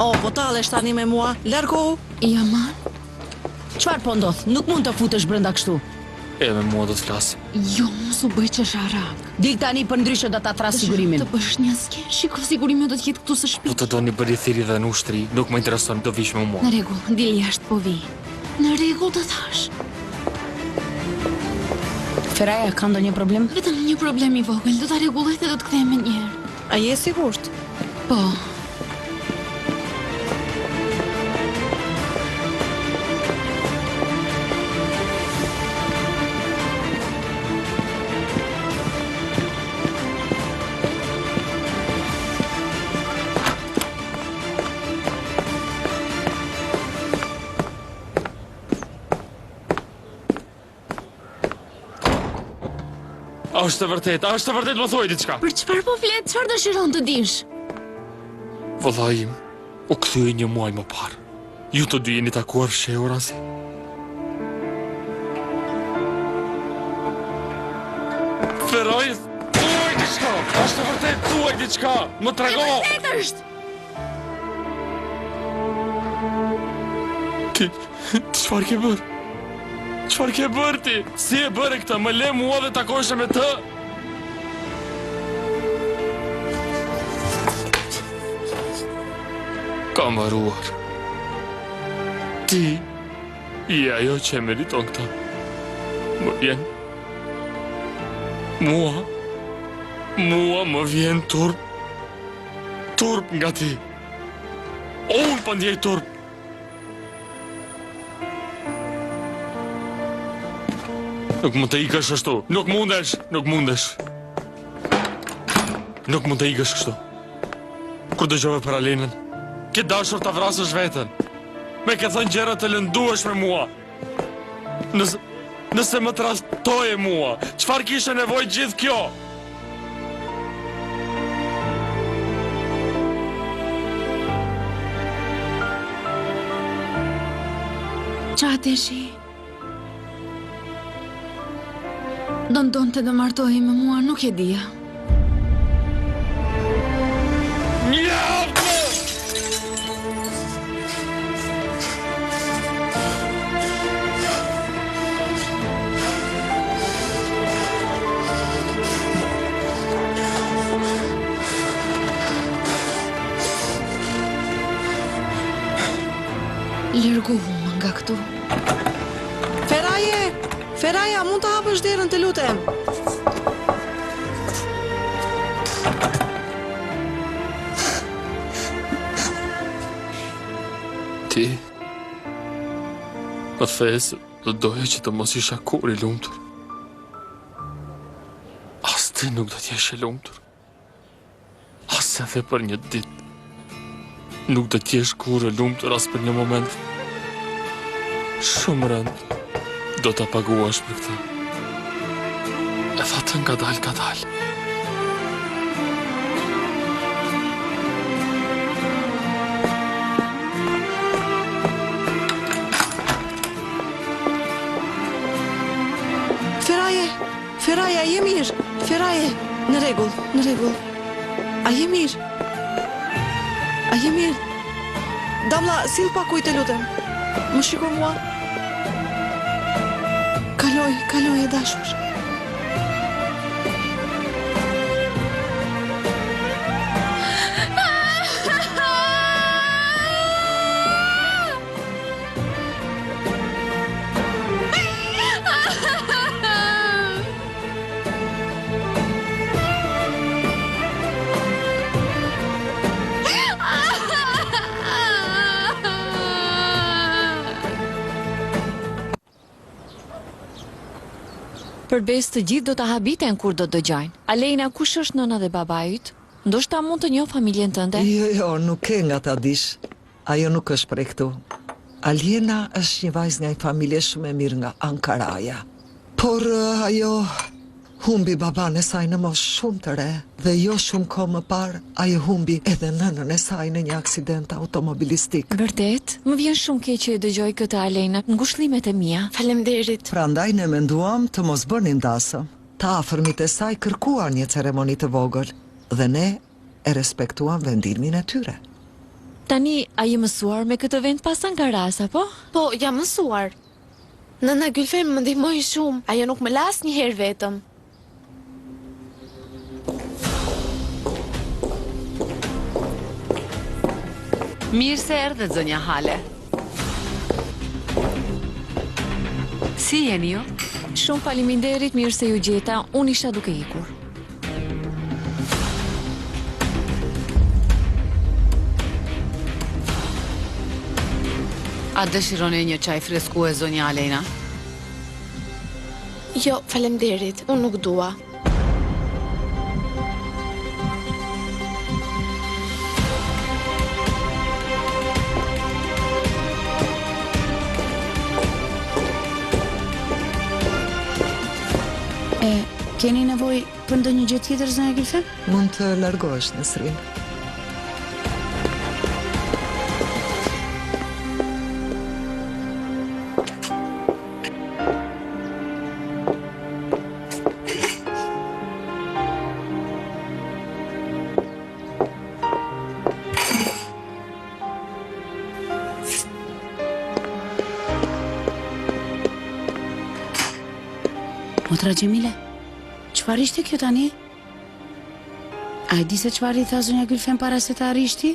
O, po tallesh tani me mua, largohu. Jaman? Çfarë po ndodh? Nuk mund të futesh brenda kështu. E me mua do të flasë. Jo, mos u bëj qesharak. Dil tani përndryshe do ta thërras sigurimin. Të bësh një skenë, shiko sigurimi do të jetë këtu së shpejti. Po të doni bëni thirrje dhe në ushtri, nuk më intereson, do vish me mua. Në rregull, dil jashtë po vij. Në rregull të thashë. Feraja, ka ndonjë problem? Vetëm një problem i vogël, do ta rregulloj dhe do të kthehem menjëherë. A je e sigurt? Po. A është e vërtetë, a është e vërtetë më thuaj diçka. Për çfarë po flet? Çfarë dëshiron të dish? Vëllai im u kthye një muaj më parë. Ju të dy jeni takuar fshehurazi. Feraje, thuaj diçka. A është e vërtetë, thuaj diçka. Më trego. E vërtetë është. Ti, çfarë ke bërë? Çfarë ke bërë ti? Si e bëre këtë? Më le mua dhe takoheshe me të? Ka mbaruar. Ti je ajo që e meriton këtë. Më vjen. Mua. Mua më vjen turp. Turp nga ti. Unë po ndjej turp. Nuk mund të ikësh ashtu. Nuk mundesh, nuk mundesh. Nuk mund të ikësh kështu. Kur dëgjove për Alenën, ke dashur ta vrasësh veten. Më ke thënë gjëra të lëndueshme mua. Nëse, nëse më tradhtoje mua, çfarë kishte nevojë gjithë kjo? Që Ateshi Do donte të martohej me mua, nuk e dija. Mjaft! Largohu më nga këtu. Feraje! Feraje, a mund të hapësh derën të lutem? Ti Më the se do doje që të mos isha kurrë i lumtur. As ti nuk do të jesh e lumtur. As edhe për një ditë. Nuk do të jesh kurrë e lumtur as për një moment. Shumë rëndë do ta paguash për këtë. Edhe atë ngadalë, ngadalë. Feraje, Feraje, a je mirë? Feraje, në rregull, në rregull. A je mirë? A je mirë? Damla, sill pak ujë të lutem. Më shiko mua. Kaloi, kaloi e dashur. Për besë të gjithë do të habiten kur do të dëgjojnë. Alejna, kush është nëna dhe babai yt? Ndoshta mund të njoh familjen tënde? Jo, jo, nuk ke nga ta dish. Ajo nuk është prej këtu. Aljena është një vajzë nga një familje shumë e mirë nga Ankaraja. Por ajo humbi babanë e saj në moshë shumë të re dhe jo shumë kohë më parë ajo humbi edhe nënën e saj në një aksident automobilistik. Vërtet? Më vjen shumë keq që e dëgjoj këtë Alejna, ngushëllimet e mia. Faleminderit. Prandaj ne menduam të mos bënim dasëm. Të afërmit e saj kërkuan një ceremoni të vogël dhe ne e respektuam vendimin e tyre. Tani, a je mësuar me këtë vend pas Ankarasë, apo? Po, jam mësuar. Nëna Gylfen më ndihmoi shumë, ajo nuk më la asnjëherë vetëm. Mirë se erdhët, zonja Hale. Si jeni ju? Shumë faleminderit, mirë se ju gjeta, unë isha duke ikur. A dëshironi një çaj freskues, zonja Alejna? Jo, faleminderit, unë nuk dua. E, keni nevojë për ndonjë gjë tjetër, zonja Gylfen? Mund të largohesh, Nesrin. Motra Xhemile, çfarë ishte kjo tani? A e di se çfarë i tha zonja Gylfen para se të arrish ti?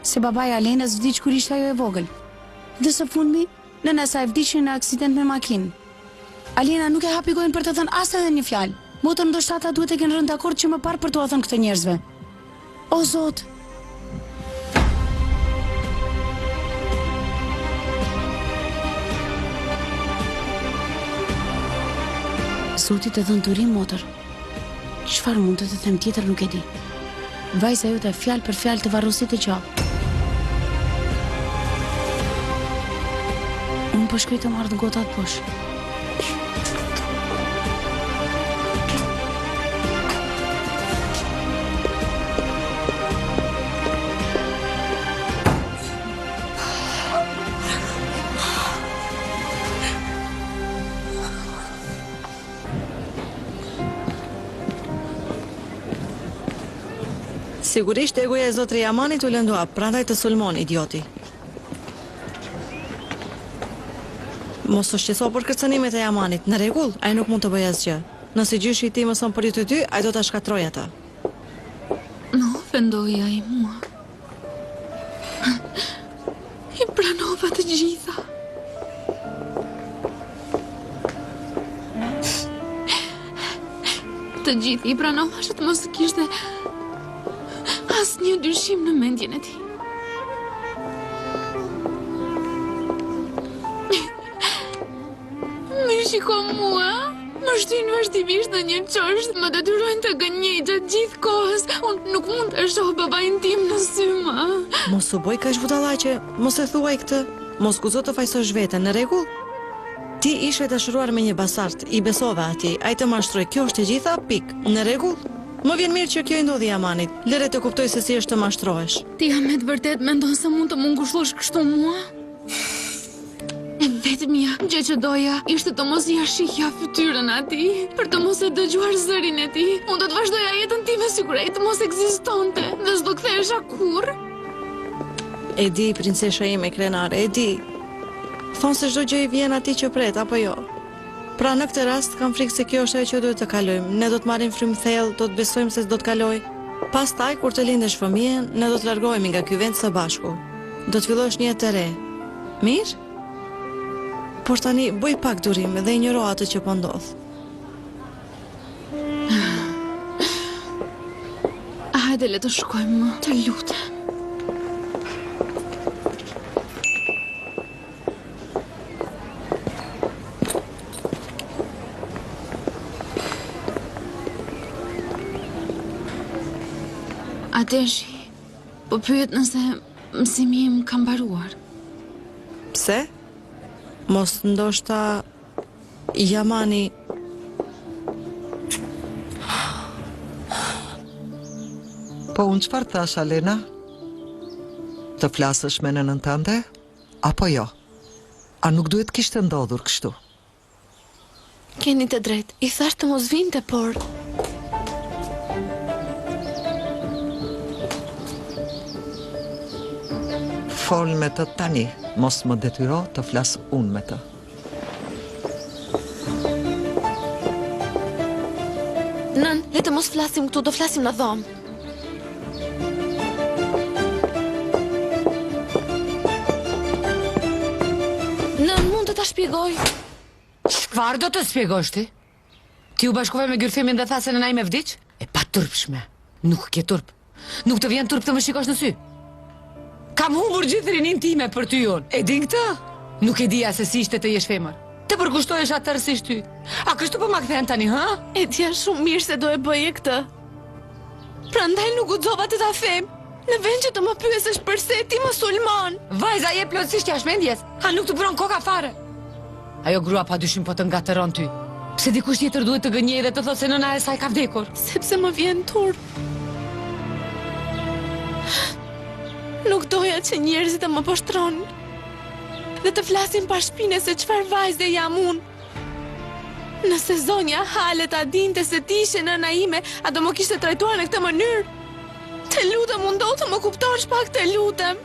Se babai i Alenës vdiq kur ishte ajo e vogël. Dhe së fundmi, Nëna e saj vdiq në një aksident me makinë. Alena nuk e hapi gojën për të thënë as edhe një fjalë. Motër ndoshta ata duhet të kenë rënë dakord që më parë për t'ua thënë këtë njerëzve. O Zot! Zoti të dhëntë durim motër. Çfarë mund të të them tjetër nuk e di. Vajza jote fjalë për fjalë të varrosi të gjallë. Unë po shkoj të marr gotat bosh. Sigurisht egoja e zotri Jamanit u lëndua, prandaj të sulmon idioti. Mos u shqetëso për kërcënimet e Jamanit, në rregull, ai nuk mund të bëjë asgjë. Nëse gjyshi i tij mëson për ju të dy, ai do ta shkatërrojë atë. Më ofendoi ai mua. I pranova të gjitha. Të gjitha i pranova që të mos kishte asnjë dyshim në mendjen e tij. Më shiko mua, më shtyjnë vazhdimisht në një qosh, më detyrojnë të gënjej gjatë gjithë kohës. Unë nuk mund të shoh babain tim në sy më. Mos u bëj kaq budallaqe, mos e thuaj këtë. Mos guxo të fajësosh veten, në rregull? Ti ishe e dashuruar me një bastard, i besove atij, ai të mashtroi, kjo është e gjitha, pikë. Në rregull? Më vjen mirë që kjo i ndodhi Jamanit. Lëre të kuptojë se si është të mashtrohesh. Ti me të vërtetë mendon se mund të më ngushëllosh kështu mua? E vetmja gjë që doja ishte të mos ia shihja fytyrën atij, për të mos e dëgjuar zërin e tij. Unë do të vazhdoja jetën time sikur ai të mos ekzistonte dhe s'do kthehesha kurrë. E di, princesha ime krenare, e di. Thonë se çdo gjë i vjen atij që pret, apo jo? Pra në këtë rast kam frikë se kjo është ajo që duhet të kalojmë. Ne do të marrim frymë thellë, do të besojmë se do të kalojë. Pastaj kur të lindësh fëmijën, ne do të largohemi nga ky vend së bashku. Do të fillosh një jetë të re. Mirë? Por tani bëj pak durim dhe injoro atë që po ndodh. Hajde le të shkojmë më, të lutem. Ateshi, po pyet nëse mësimi im ka mbaruar. Pse? Mos ndoshta Jamani Po unë çfarë thashë Alena? Të flasësh me nënën tënde? Apo jo? A nuk duhet të kishte ndodhur kështu? Keni të drejtë. I thashë të mos vinte, por... Fol me të tani, mos më detyro të flas unë me të. Nënë, le të mos flasim këtu, do flasim në dhomë. Nënë, mund të ta shpjegoj? Çfarë do të shpjegosh ti? Ti u bashkove me Gylfemin dhe tha se nëna ime vdiq? E paturpshme. Nuk ke turp. Nuk të vjen turp të më shikosh në sy. Kam humbur gjithë rininë time për ty unë. E din këtë? Nuk e dija se si ishte të jesh femër. Të përkushtohesha tërësisht ty. A kështu po ma kthen tani, hë? E dija shumë mirë se do e bëje këtë. Prandaj nuk guxova të ta them. Në vend që të më pyesësh përse ti më sulmon. Vajza je plotësisht jashtë mendjes. A nuk të buron koka fare? Ajo grua pa dyshim po të ngatërron ty. Pse dikush tjetër duhet të gënjejë dhe të thotë se nëna e saj ka vdekur? Sepse më vjen turp. Nuk doja që njerëzit të më poshtëronin dhe të flasin pas shpine se çfarë vajze jam unë. Nëse zonja Hale ta dinte se ti ishe nëna ime, a do më kishte trajtuar në këtë mënyrë? Të lutem, mundohu të më kuptosh pak, të lutem.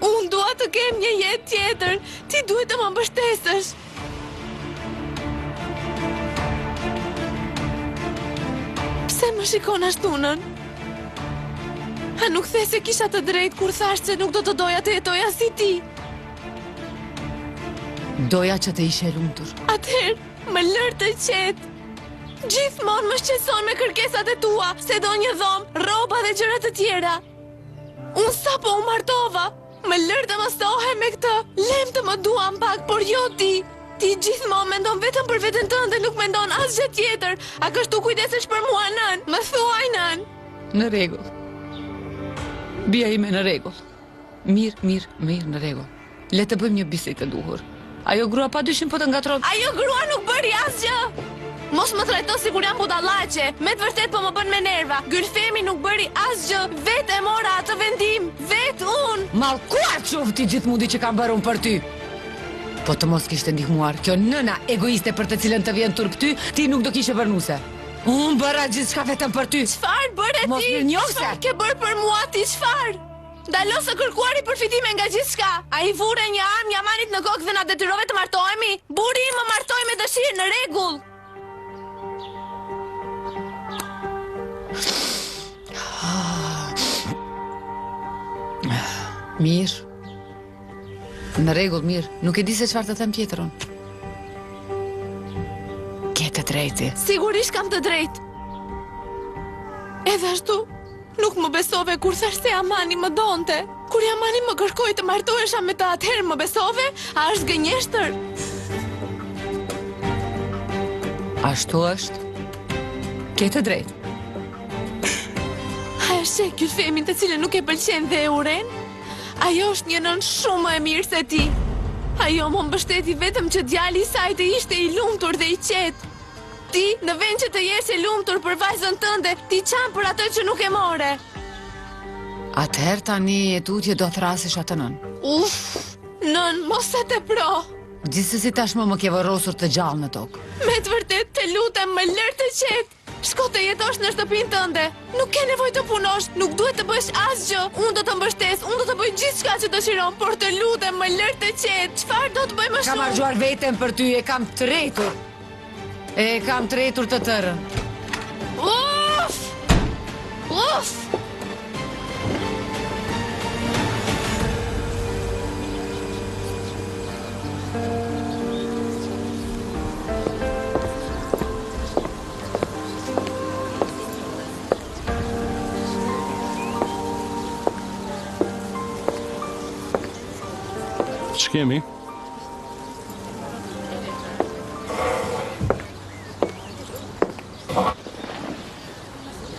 Unë dua të kem një jetë tjetër, ti duhet të më mbështesësh. Pse më shikon ashtu nënë? A nuk the se kisha të drejtë kur thashë se nuk do të doja të jetoja si ti? Doja që të ishe e lumtur. Atëherë, më lër të qetë. Gjithmonë më shqetëson me kërkesat e tua, se do një dhomë, rroba dhe gjëra të tjera. Unë sapo u martova, më lër të mësohem me këtë, lem të më duan pak, por jo ti. Ti gjithmonë mendon vetëm për veten tënde, nuk mendon asgjë tjetër. A kështu kujdesesh për mua nënë? Më thuaj nënë. Në rregull. Bija ime në rregull. Mirë, mirë, mirë në rregull. Le të bëjmë një bisedë të duhur. Ajo grua pa dyshim po të ngatërron. Ajo grua nuk bëri asgjë. Mos më trajto sikur jam budallaqe. Me të vërtetë po më bën me nerva. Gylfemi nuk bëri asgjë. Vetë e mora atë vendim. Vetë unë. Mallkuar qoftë i gjithë mundi që kam bërë unë për ty. Po të mos kishte ndihmuar kjo nëna egoiste për të cilën të vjen turp ty, ti nuk do kishe bërë nuse. Unë bëra gjithçka vetëm për ty. Çfarë bëre ti? Mosmirënjohëse. Çfarë ke bërë për mua ti çfarë? Ndalo së kërkuari përfitime nga gjithçka. A i vure një armë Jamanit në kokë dhe na detyrove të martohemi? Burri im më martoi me dëshirë, në rregull. Mirë. Në rregull, mirë. Nuk e di se çfarë të them tjetër unë. Ke të drejtë. Sigurisht kam të drejtë. Edhe ashtu, Nuk më besove kur thashë se Jamani më donte. Kur Jamani më kërkoi të martohesha me të atëherë më besove? A është gënjeshtër? Ashtu është. Ke të drejtë. A e sheh Gylfemin të cilën nuk e pëlqen dhe e urren? Ajo është një nënë shumë më e mirë se ti. Ajo më mbështeti vetëm që djali i saj të ishte i lumtur dhe i qetë. Ti, në vend që të jesh e lumtur për vajzën tënde, ti qan për atë që nuk e more. Atëherë tani e tutje do thërrasësh atë nënë. Uf, nënë, mos e tepro. Gjithsesi tashmë më ke varrosur të gjallë në tokë. Me të vërtetë të lutem, më lër të qetë. Shko të jetosh në shtëpinë tënde. Nuk ke nevojë të punosh, nuk duhet të bësh asgjë. Unë do të mbështes, unë do të bëj gjithçka që dëshiron, por të lutem, më lër të qetë. Çfarë do të bëj më shumë? Kam harxhuar veten për ty, e kam tretur. E kam tretur të tërën. Uf! Uf! Ç'kemi?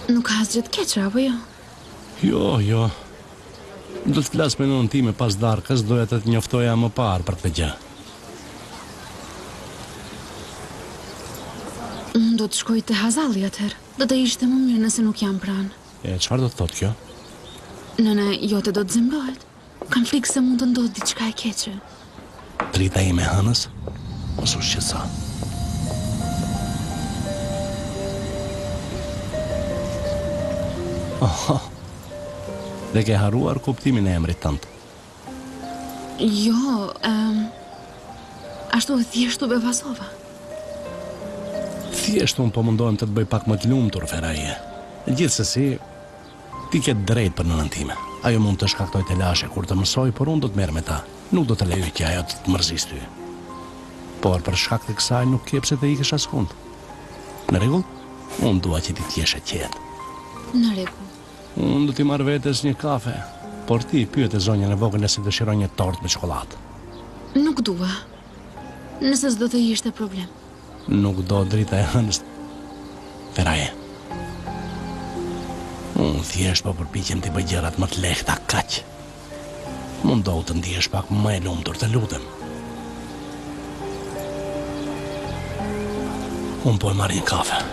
Nuk ka asgjë të keqe, apo jo? Jo, jo. Do të flas me nënën time pas darkës, doja të të njoftoja më parë për këtë gjë. Unë do të shkoj te Hazalli atëherë. Do të ishte më mirë nëse nuk jam pranë. E çfarë do të thotë kjo? Nëna jote do të zemërohet. Kam frikë se mund të ndodhë diçka e keqe. Drita ime e hënës, mos u shqetëso. Oho. Dhe ke harruar kuptimin e emrit tënd. Jo, um, ashtu thjesht u befasova. Thjesht unë po mundohem të të bëj pak më të lumtur, Feraje. Gjithsesi, Ti ke të drejtë për nënën time. Ajo mund të shkaktojë telashe kur të mësojë, por unë do të merrem me ta. Nuk do të lejoj që ajo të të mërzisë ty. Por për shkak të kësaj nuk ke pse të ikësh askund. Në rregull? Unë dua që ti të jesh e qetë. Në rregull. Unë do t'i marr vetes një kafe, por ti pyete zonjën e vogël nëse dëshiron një tortë me çokollatë. Nuk dua. Nëse s'do të ishte problem. Nuk do drita e hënës. Feraje. Unë thjesht po përpiqem t'i bëj gjërat më të lehta kaq. Mundohu të ndihesh pak më e lumtur, të lutem. Unë po e marr një kafe.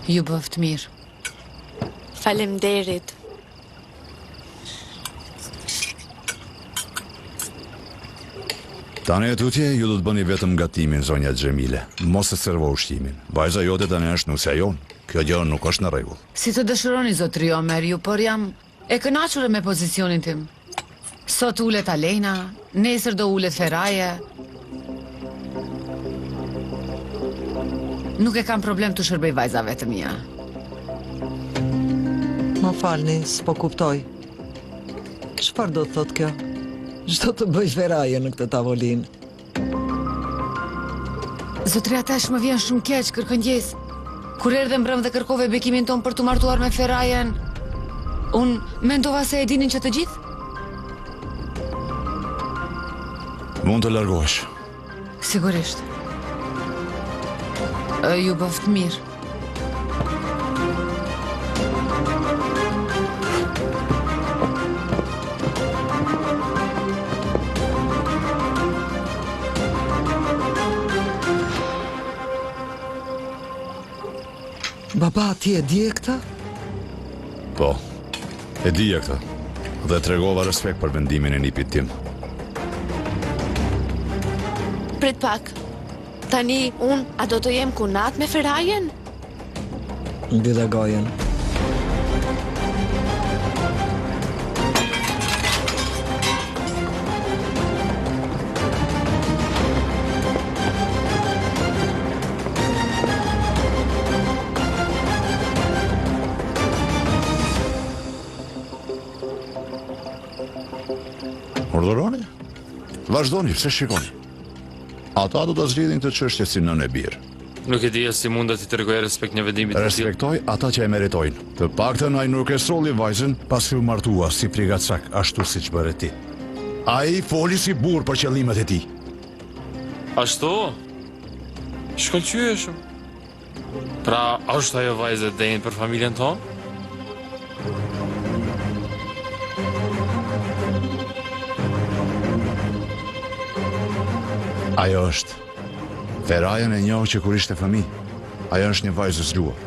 Ju bëftë mirë. Faleminderit. Tani e tutje, ju do të bëni vetëm gatimin, zonja Xhemile. Mos e servo ushqimin. Vajza jote tani është nusja jonë. Kjo gjë nuk është në rregull. Si të dëshironi, zotëri Omer, ju, por jam E kënaqur me pozicionin tim. Sot ulet Alena, nesër do ulet Feraje. Nuk e kam problem t'u shërbej vajzave të mia. Më falni, s'po kuptoj. Çfarë do të thotë kjo? Ç'do të bëjë Feraje në këtë tavolinë? Zotëri Atesh më vjen shumë keq, kërkoj ndjesë. Kur erdhe mbrëmë dhe kërkove bekimin tonë për t'u martuar me Ferajen, unë mendova se e dinin që të gjithë. Mund të largohesh. Sigurisht. Ju bëftë mirë. Baba, ti e dije këtë? Po, e dija këtë. Dhe tregova respekt për vendimin e nipit tim. Prit pak. Tani, unë, a do të jem kunat me Ferajen? Mbylle gojën. Urdhëroni? Vazhdoni, pse shikoni? Ata do ta zgjidhin këtë çështje si nënë e bir. Nuk e dija si mund t'i tregoj respekt një vendimi të tillë. Respektoj ata që e meritojnë. Të paktën ai nuk e solli vajzën pasi u martua si frikacak ashtu siç bëre ti. Ai foli si burrë për qëllimet e tij. Ashtu? Shkëlqyeshëm. Pra, është ajo vajzë e denjë për familjen tonë? Ajo është. Ferajen e njoh që kur ishte fëmijë. Ajo është një vajzë e zgjuar.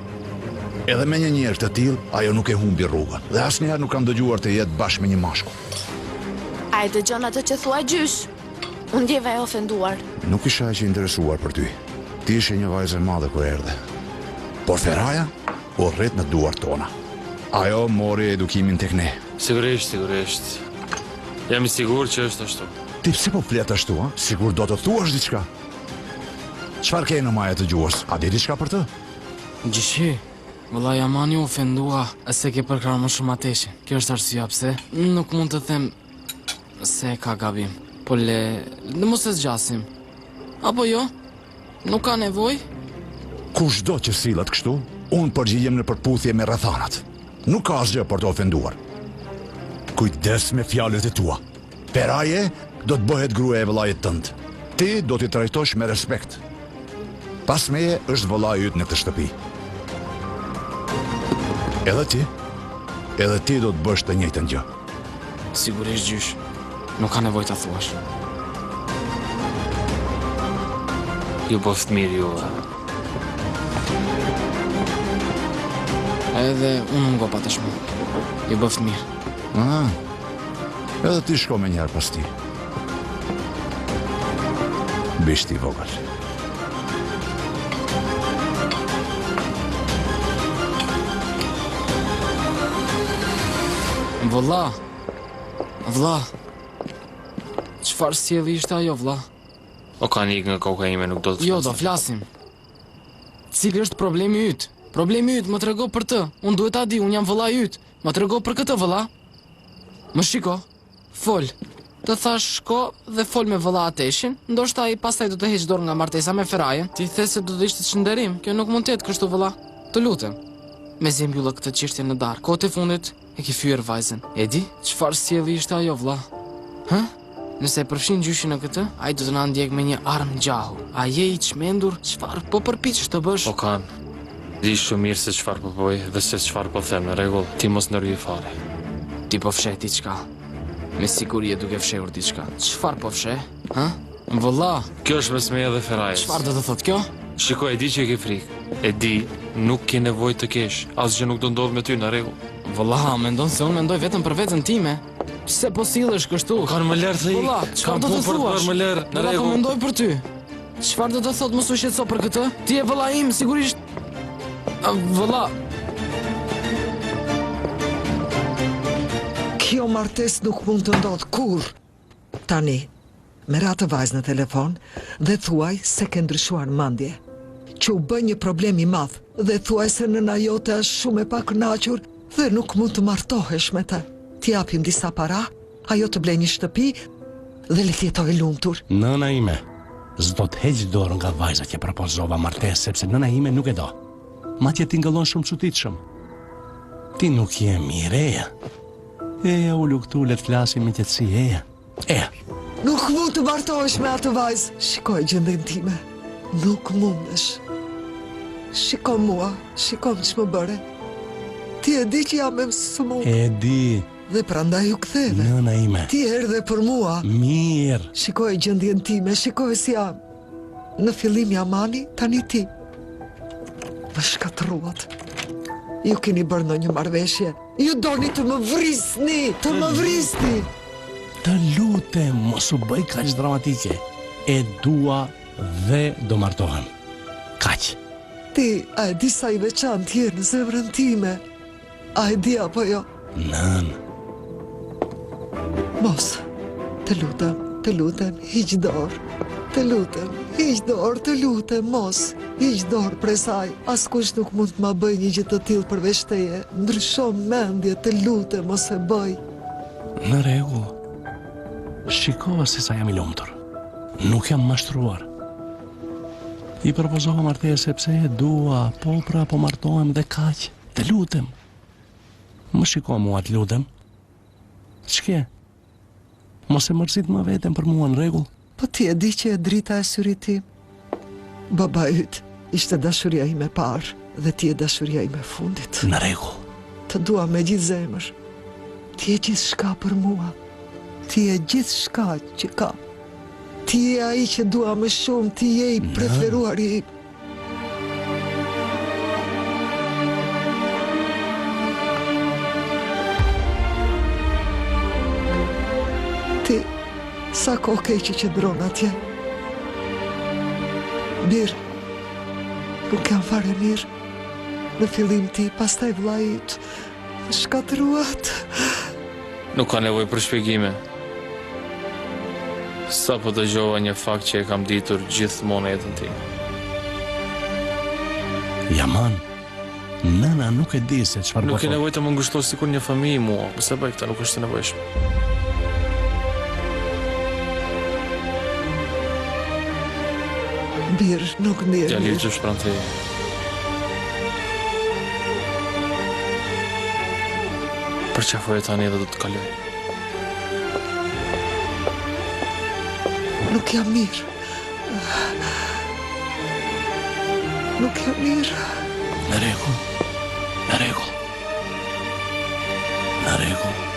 Edhe me një njeri të tillë, ajo nuk e humbi rrugën. Dhe asnjëherë nuk kam dëgjuar të jetë bashkë me një mashkull. A e dëgjon atë që thua gjysh? U ndjeva e ofenduar. Nuk isha aq i interesuar për ty. Ti ishe një vajzë e madhe kur erdhe. Por Feraja u rrit në duart tona. Ajo mori edukimin tek ne. Sigurisht, sigurisht. Jam i sigurt që është ashtu. Ti pse po flet ashtu, a? Sikur do të thuash diçka. Çfarë ke në maje të gjuhës? A di diçka për të? Gjyshi, vëllai Jamani u ofendua se ke përkrahur më shumë Ateshin. Kjo është arsyeja pse nuk mund të them Se e ka gabim. Po le, le mos e zgjasim. Apo jo? Nuk ka nevojë? Kushdo që sillet kështu, Unë përgjigjem në përputhje me rrethanat. Nuk ka asgjë për të ofenduar. Kujdes me fjalët e tua. Feraje do të bëhet gruaja e vëllait tënd. Ti do t'i trajtosh me respekt. Pas meje është vëllai yt në këtë shtëpi. Edhe ti, edhe ti do të bësh të njëjtën gjë. Sigurisht gjysh, nuk ka nevojë ta thuash. Ju bëftë mirë juve. Edhe unë u ngopa tashmë. Ju bëftë mirë. Ah, edhe ti shko menjëherë pas tij. Bishti i vogël. Vëlla, vëlla, çfarë sjellje ishte ajo, vëlla? Okan ik nga koka ime, nuk do të Jo, do flasim. Cili është problemi yt? Problemi yt, më trego për të. Unë duhet ta di, unë jam vëllai yt. Më trego për këtë vëlla. Më shiko. Fol. Të thashë shko dhe fol me vëlla Ateshin, ndoshta ai pastaj do të heqë dorë nga martesa me Ferajën. Ti the se do të ishte çnderim, kjo nuk mund të jetë kështu vëlla. Të lutem. Mezi e mbylla këtë çështje në darkë. Kohët e fundit e ke fyer vajzën. E di çfarë sjellje ishte ajo vëlla? Hë? Nëse e përfshin gjyshin në këtë, ai do të na ndjekë me një armë gjahu. A je i çmendur? Çfarë po përpiqesh të bësh? Okan, di shumë mirë se çfarë po bëj dhe se çfarë po them, në rregull, ti mos ndërhyj fare. Ti po fsheh diçka. Me siguri je duke fshehur diçka. Çfarë po fsheh? Hë? Vëlla! Kjo është mes meje dhe Ferajës. Çfarë do të thotë kjo? Shiko, e di që e ke frikë. E di, nuk ke nevojë të kesh. Asgjë nuk do ndodhë me ty, në rregull. Vëlla, mendon se unë mendoj vetëm për veten time? Pse po sillesh kështu? Okan më lër të ik. Vëlla, çfarë do të thuash? Më lër, në rregull. Po mendoj për ty. Çfarë do të thotë mos u shqetëso për këtë? Ti je vëllai im, sigurisht. Vëlla. Kjo martesë nuk mund të ndodhë kurrë. Tani, merre atë vajzë në telefon dhe thuaj se ke ndryshuar mendje, që u bë një problem i madh dhe thuaj se nëna jote është shumë e pakënaqur dhe nuk mund të martohesh me të. T'i japim disa para, ajo të blejë një shtëpi dhe le të jetojë e lumtur. Nëna ime s'do të heqë dorë nga vajza që propozova martesë sepse nëna ime nuk e do. Madje tingëllon shumë çuditshëm. Ti nuk je mirë, eja. Eja, ulu këtu, le të flasim me qetësi, eja. Eja. Nuk mund të martohesh me atë vajzë. Shikoje gjendjen time. Nuk mundesh. Shiko mua, shiko ç'më bëre. Ti e di që jam e sëmurë. E di. Dhe prandaj u ktheve. Nëna ime. Ti erdhe për mua. Mirë. Shikoje gjendjen time, shikoje si jam. Në fillim Jamani, tani ti. Më shkatërruat. Ju keni bërë ndonjë marrëveshje. Ju doni të më vrisni, të më vrisni. Të lutem, mos u bëj kaq dramatike. E dua dhe do martohem. Kaq. Ti, a e di sa i veçantë je në zemrën time? A e di apo jo? Nënë. Mos, të lutem, të lutem, hiq dorë. Të lutem, hiq dorë, të lutem, mos, hiq dorë prej saj. Askush nuk mund të ma bëjë një gjë të tillë përveç teje. Ndrysho mendje, të lutem, mos e bëj. Në rregull. Shiko se sa jam i lumtur. Nuk jam mashtruar. I propozova martesë sepse e dua, po pra po martohem dhe kaq. Të lutem. Më shiko mua, të lutem. Ç'ke? Mos e mërzit më veten për mua në rregull? Po ti e di që je drita e syrit tim. Babai yt ishte dashuria ime e parë dhe ti je dashuria ime e fundit. Në rregull. Të dua me gjithë zemër. Ti je gjithçka për mua. Ti je gjithçka që kam. Ti je ai që dua më shumë, ti je i preferuari im. Ti, sa kohë ke që qëndron atje? Bir, nuk jam fare mirë. Në fillim ti, pastaj vëllai yt, më shkatërruat. Nuk ka nevojë për shpjegime. Sapo dëgjova një fakt që e kam ditur gjithmonë në jetën time. Jaman, nëna nuk e di se çfarë po Nuk ke nevojë të më ngushtosh sikur një fëmijë mua, mos e bëj këtë, nuk është e nevojshme. Bir, nuk ndihem Djali mirë. yt është pranë teje. Përqafoje tani dhe do të kalojë. Nuk jam mirë. Nuk jam mirë. Në rregull. Në rregull. Në rregull.